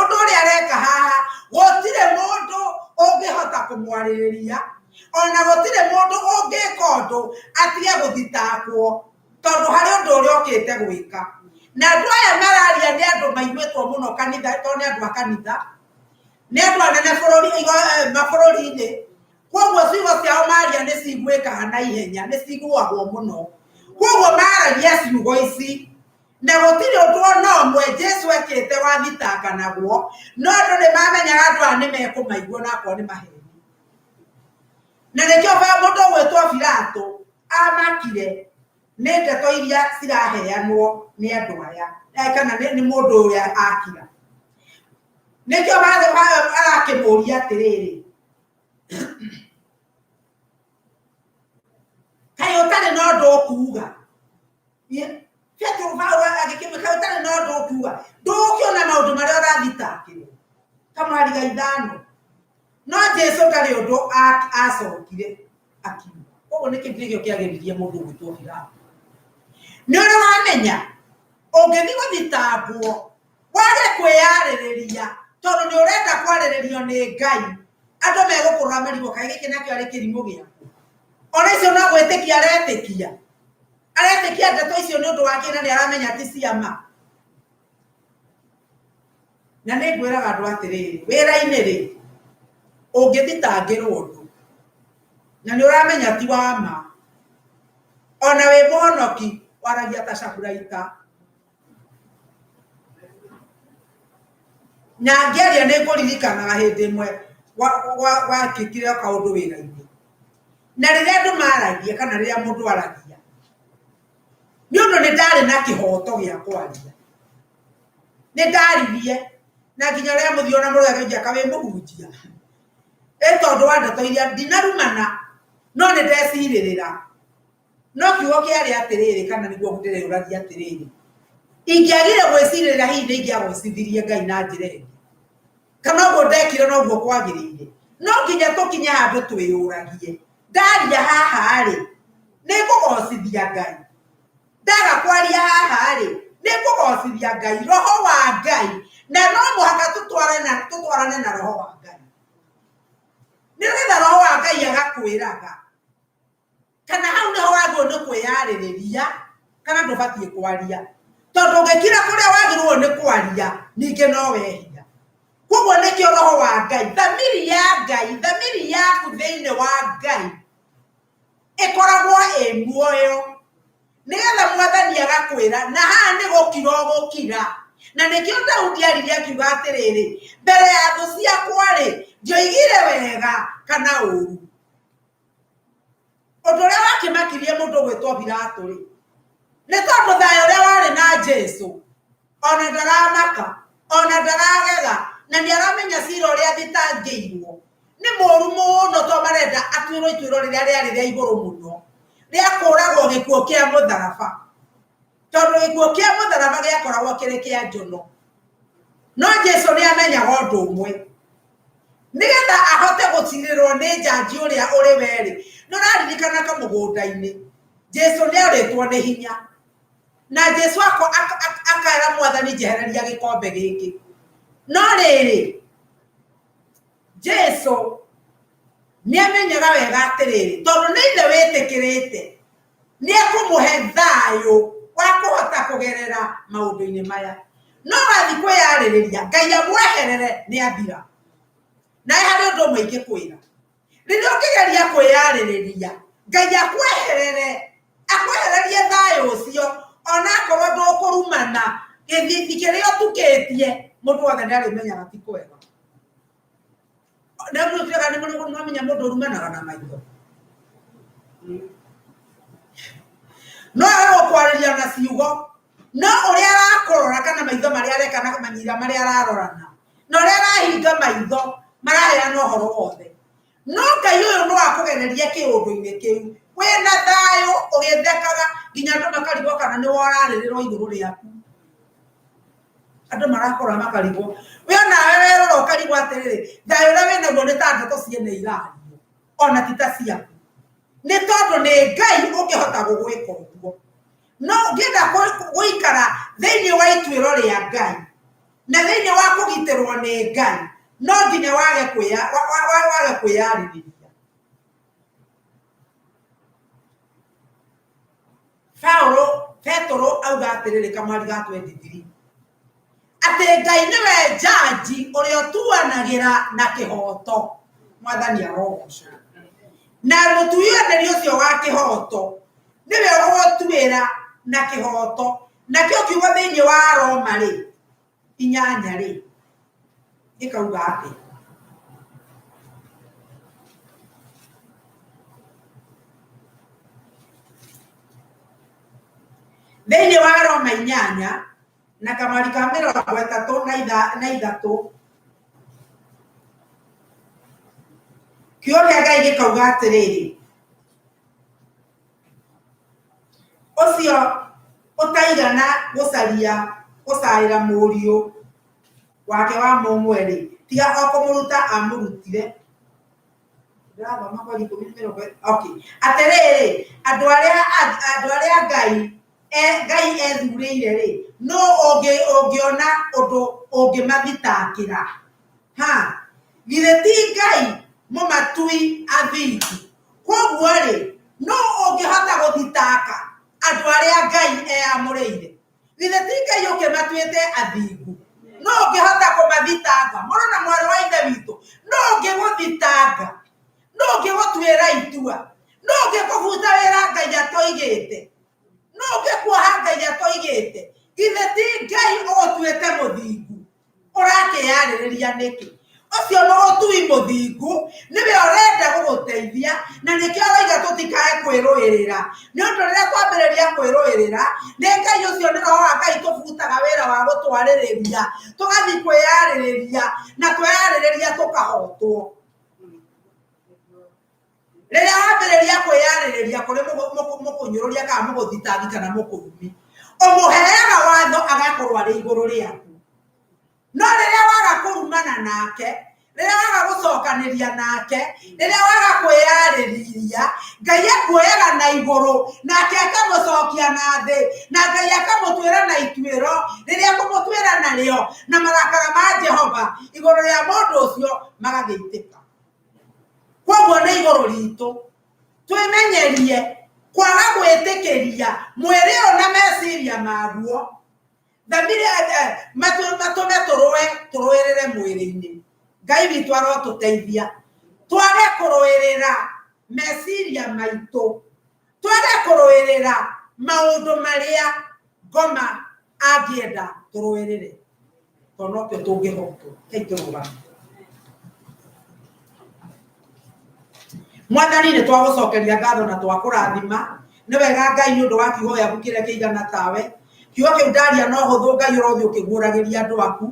ũndũ ũrĩa areka haha, gũtirĩ mũndũ ũngĩhota kũmwarĩrĩria, ona gũtirĩ mũndũ ũngĩka ũndũ atige gũthitangwo, tondũ harĩ ũndũ ũrĩa okĩte gwĩka. Na andũ aya mararia nĩ andũ maiguĩtwo mũno kanitha, tondũ nĩ andũ a kanitha, nĩ andũ anene bũrũri, mabũrũri-inĩ. Koguo ciugo ciao maria nĩ ciguĩkaga na ihenya, nĩ ciguagwo mũno. Koguo maragia ciugo ici, na gũtirĩ ũndũ ona ũmwe Jesu ekĩte wathitanganagwo, no andũ nĩ mamenyaga andũ aya nĩ mekũmaigua na akorwo nĩ maheni. Na nĩkĩo mũndũ ũgwĩtwo Pilato amakire nĩ ndeto iria ciraheanwo nĩ andũ aya, kana nĩ mũndũ ũrĩa akira. Nĩkĩo arakĩmũria atĩrĩrĩ, kaĩ ũtarĩ na ũndũ ũkuga? Petero Paulo agĩkĩmwĩra, kaĩ ũtarĩ na ũndũ ũkuga? Ndũgũkĩona maũndũ marĩa ũrathitangĩrwo? Kamũhari ga ithano. No Jesu ndarĩ ũndũ acokire akiuga. Koguo nĩkĩ nĩkĩo kĩagĩririe mũndũ ũgwĩtwo Pilato. Nĩ ũrĩ wamenya ũngĩthiĩ gũthitangwo wage kwĩyarĩrĩria tondũ nĩ ũrenda kwarĩrĩrio nĩ Ngai, andũ megũkũrora marigwo kaĩ gĩkĩ nakĩo arĩ kĩrimũ gĩaku. Ona icio no gwĩtĩkia aretĩkia. Aretĩkia ndeto icio nĩ ũndũ wa kĩ na nĩ aramenya ti cia ma. Na nĩ ngwĩraga andũ atĩrĩrĩ, wĩra-inĩ rĩ, ũngĩthitangĩrwo ũndũ na nĩ ũramenya ti wa ma, ona wĩ mũhonoki waragia ta caburaita. Na ngĩaria nĩ ngũririkanaga hĩndĩ ĩmwe gwekĩkire kaũndũ wĩra-inĩ. Na rĩrĩa andũ maragia kana rĩrĩa mũndũ aragia, nĩ ũndũ nĩ ndarĩ na kĩhoto gĩa kwaria, nĩ ndaririe na nginya rĩa mũthia ona mũrũ akĩnjĩra wĩ mũhunjia. Ĩ tondũ wa ndeto iria ndinarumana no nĩ ndecirĩrĩra. No kiugo kĩarĩ atĩrĩrĩ, kana nĩguo ndĩreyũragia atĩrĩrĩ, ingĩagire gwĩcirĩrĩra hihi nĩ ingĩagocithirie Ngai na njĩra ĩngĩ? Kana ũguo ndekire noguo kwagĩrĩire? No nginya tũkinye handũ twĩyũragie, ndaria haha-rĩ, nĩ ngũgocithia Ngai? Ndaga kwaria haha-rĩ, nĩ ngũgocithia Ngai? Roho wa Ngai, na no mũhaka tũtwarane na Roho wa Ngai. Nĩgetha Roho wa Ngai agakwĩraga kana hau nĩho wagĩrĩirwo nĩ kwĩyarĩrĩria kana ndũbatiĩ kwaria, tondũ ũngĩkira kũrĩa wagĩrĩirwo nĩ kwaria ningĩ no wehia. Koguo nĩkĩo Roho wa Ngai, thamiri ya Ngai, thamiri yaku thĩinĩ wa Ngai ĩkoragwo ĩ muoyo, nĩgetha Mwathani agakwĩra na haha nĩ gũkira ũgũkira. Na nĩkĩo Daudi aririe akiuga atĩrĩrĩ, mbere ya thũ ciakwa rĩ, ndioigire wega kana ũru. Ũndũ ũrĩa wakĩmakirie mũndũ ũgwĩtwo Pilato rĩ, nĩ tondũ thayũ ũrĩa warĩ na Jesu, ona ndaramaka, ona ndaragega, na nĩ aramenya cira ũrĩa athitangĩirwo. Nĩ mũru mũno tondũ marenda atuĩrwo ituĩro rĩrĩa rĩarĩ rĩa igũrũ mũno rĩa kũragwo gĩkuũ kĩa mũtharaba, tondũ gĩkuũ kĩa mũtharaba gĩakoragwo kĩrĩ kĩa njono. No Jesu nĩ amenyaga ũndũ ũmwe, nĩgetha ahote gũcirĩrwo nĩ njanji ũrĩa ũrĩ werĩ. Nĩ ũraririkana kamũgũnda-inĩ Jesu nĩ arĩtwo nĩ hinya, na Jesu akera Mwathani njehereria gĩkombe gĩkĩ. No rĩrĩ, Jesu nĩ amenyaga wega atĩrĩrĩ, tondũ nĩ ithe wĩtĩkĩrĩte, nĩ ekũmũhe thayũ wa kũhota kũgerera maũndũ-inĩ maya. No wathiĩ kwĩyarĩrĩria Ngai amweherere nĩ athira. Nawe harĩ ũndũ ũmwe ingĩkwĩra, rĩrĩa ũngĩgeria kwĩyarĩrĩria Ngai akweherere, akwehererie thayũ ũcio, onakorwo ndũkũrumana gĩthithi kĩrĩa ũtukĩtie, mũndũ wothe nĩ arĩmenyaga ti kwega. Na mũtuĩkaga nĩ mwamenya mũndũ ũrumanaga na maitho, no age gũkwarĩria na ciugo, no ũrĩa arakũrora kana maitho marĩa areka na manyira marĩa ararorana na ũrĩa arahinga maitho maraheana ũhoro wothe. No Ngai ũyũ no akũgererie kĩũndũ-inĩ kĩu wĩna thayũ ũgĩthekaga nginya andũ makarigwo kana nĩwe ũrarĩrĩrwo igũrũ rĩaku. Andũ marakora makarigwo, we onawe werora ũkarigwo atĩrĩrĩ, thayũ ũrĩa wĩnaguo nĩ ta ndeto ciene irario, ona ti ta ciaku. Nĩ tondũ nĩ Ngai ũngĩhota gũgwĩka ũguo. No ũngĩenda gũikara thĩinĩ wa ituĩro rĩa Ngai na thĩinĩ wa kũgitĩrwo nĩ Ngai, no nginya wage kwĩyarĩrĩria. Paulo Petero auga atĩrĩrĩ kamwari ga 23 atĩ Ngai nĩwe njanji ũrĩa ũtuanagĩra na kĩhoto. Mwathani arogocwo. Na mũtuanĩri ũcio wa kĩhoto nĩwe ũgũtuĩra na kĩhoto. Nakĩo kiugo thĩinĩ wa Roma rĩ 8 rĩ gĩkauga atĩ thĩinĩ wa Roma 8 na kamwari ka 33, kiugo kĩa Ngai gĩkauga atĩrĩrĩ, ũcio ũtaigana gũcaria gũcaĩra mũriũ wake wa mũmwe-rĩ, tiga o kũmũruta amũrutire. Ndĩrathoma kweri ikũmi na mĩrongo okay. Atĩrĩrĩ, andũ arĩa andũ arĩa Ngai Ngai ethurĩire-rĩ, nũ ũngĩona ũndũ ũngĩmathitakĩra? Ha, githĩ ti Ngai mũmatui athingu? Kwoguo-rĩ, nũ ũngĩhota gũthitanga andũ arĩa Ngai eyamũrĩire? Githĩ ti Ngai ũkĩmatuĩte athingu? Nũ ũngĩhota kũmathitanga? Mũrũ na mwarĩ wa Ithe witũ, nũ ũngĩgũthitanga? Nũ ũngĩgũtuĩra itua? Nũ ũngĩkũbuta wĩra Ngai atoigĩte? Nũ ũngĩkuoha Ngai atoigĩte? Githĩ ti Ngai ũgũtuĩte mũthingu? Ũrakĩyarĩrĩria nĩkĩ? Ũcio mũgũtui mũthingu nĩwe ũrenda gũgũteithia, na nĩkĩo aroiga tũtikae kwĩrũĩrĩra. Nĩ ũndũ rĩrĩa twambĩrĩria kwĩrũĩrĩra, nĩ Ngai ũcio nĩ Roho wa Ngai tũbutaga wĩra wa gũtwarĩrĩria, tũgathiĩ kwĩyarĩrĩria, na tweyarĩrĩria tũkahotwo. Rĩrĩa wambĩrĩria kwĩyarĩrĩria kũrĩ mũkũnyũrũria kana mũgũthitangi kana mũkũrumi, ũmũheaga watho agakorwo arĩ igũrũ rĩaku. No rĩrĩa waga kũrumana nake, rĩrĩa waga gũcokanĩria nake, rĩrĩa waga kwĩyarĩrĩria, Ngai akuoyaga na igũrũ nake akamũcokia na thĩ, na Ngai akamũtuĩra na ituĩro rĩrĩa akũmũtuĩra narĩo, na marakara ma Jehova igũrũ rĩa mũndũ ũcio magagĩitĩka. Koguo nĩ igũrũ ritũ twĩmenyerie kwaga gwĩtĩkĩria mwĩrĩ ũyũ na meciria maguo thamiri matũme tũrũe tũrũĩrĩre mwĩrĩ-inĩ. Ngai witũ arotũteithia twage kũrũĩrĩra meciria maitũ, twage kũrũĩrĩra maũndũ marĩa ngoma angĩenda tũrũĩrĩre, tondũ nokĩo tũngĩhotwo. Rekei tũrũgame. Mwathani, nĩ twagũcokeria ngatho na twakũrathima. Nĩ wega Ngai nĩ ũndũ wa kiugo gĩaku kĩrĩa kĩigana tawe. Kiugo kĩu ndaria no hũthũ, Ngai ũrothiĩ ũkĩguũragĩria andũ aku.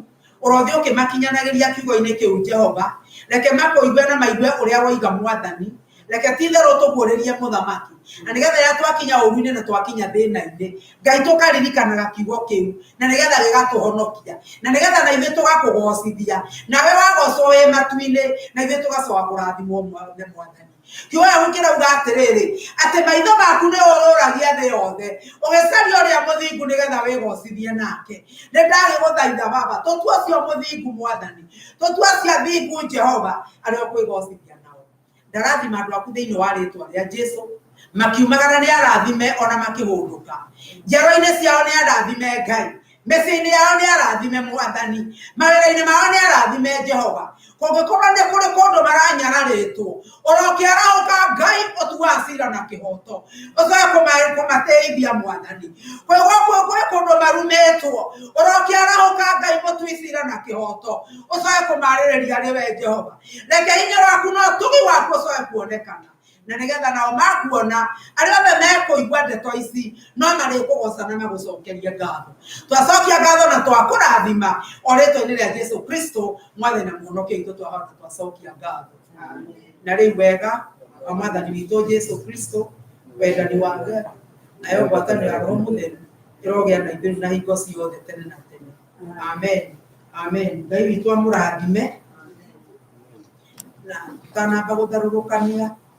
Ũrothiĩ ũkĩmakinyanagĩria kiugo-inĩ kĩu Jehova. Reke makũigue na maigue ũrĩa woiga Mwathani. Reke ti-itherũ tũguũrĩrie mũthamaki. Na nĩgetha rĩrĩa twakinya ũũru-inĩ na twakinya thĩna-inĩ, Ngai tũkaririkanaga kiugo kĩu, na nĩgetha gĩgatũhonokia, na nĩgetha na ithuĩ tũgakũgocithia. Nawe wagocwo wĩ matu-inĩ, na ithuĩ tũgacoka kũrathimwo nĩ Mwathani. Kiugo gĩaku kĩrauga atĩrĩrĩ, atĩ maitho maku nĩ ũrũragia thĩ yothe, ũgĩcaria ũrĩa mũthingu nĩgetha wĩgocithie nake. Nĩ ndagĩgũthaitha Baba, tũtue ũcio mũthingu Mwathani, tũtue acio athingu Jehova, arĩa ũkwĩgocithia nao. Ndarathima andũ aku thĩinĩ wa rĩtwa rĩa Jesu, makiumagara nĩ arathime ona makĩhũndũka. Njiarwa-inĩ ciao nĩ arathime Ngai, mĩciĩ-inĩ yao nĩ arathime Mwathani, mawĩra-inĩ mao nĩ arathime Jehova. Kũngĩkorwo nĩ kũrĩ kũndũ maranyararĩtwo, ũrokĩarahũka Ngai ũtuaga cira na kĩhoto, ũcoke kũmateithia Mwathani. Kwĩ kũndũ marumĩtwo, ũrokĩarahũka Ngai mũtui cira na kĩhoto, ũcoke kũmarĩrĩria arĩ we Jehova. Reke hinya waku na ũtugi waku ũcoke kuonekana, na nĩgetha nao makuona arĩa othe mekũigua ndeto ici no marĩkũgoca na magũcokerie ngatho. Twacokia ngatho na twakũrathima o rĩtwa-inĩ rĩa Jesu Kristo Mwathani na Mũhonokia witũ, twahota twacokia ngatho. Na rĩu wega wa Mwathani witũ Jesu Kristo, wendani wa Ngai, nayo ngwatanĩro ya Roho Mũtheru ĩrogĩa na ithuĩ na hingo ciothe tene na tene. Amen. Amen. Ngai witũ amũrathime. Na tũtanamba gũtharũrũkania.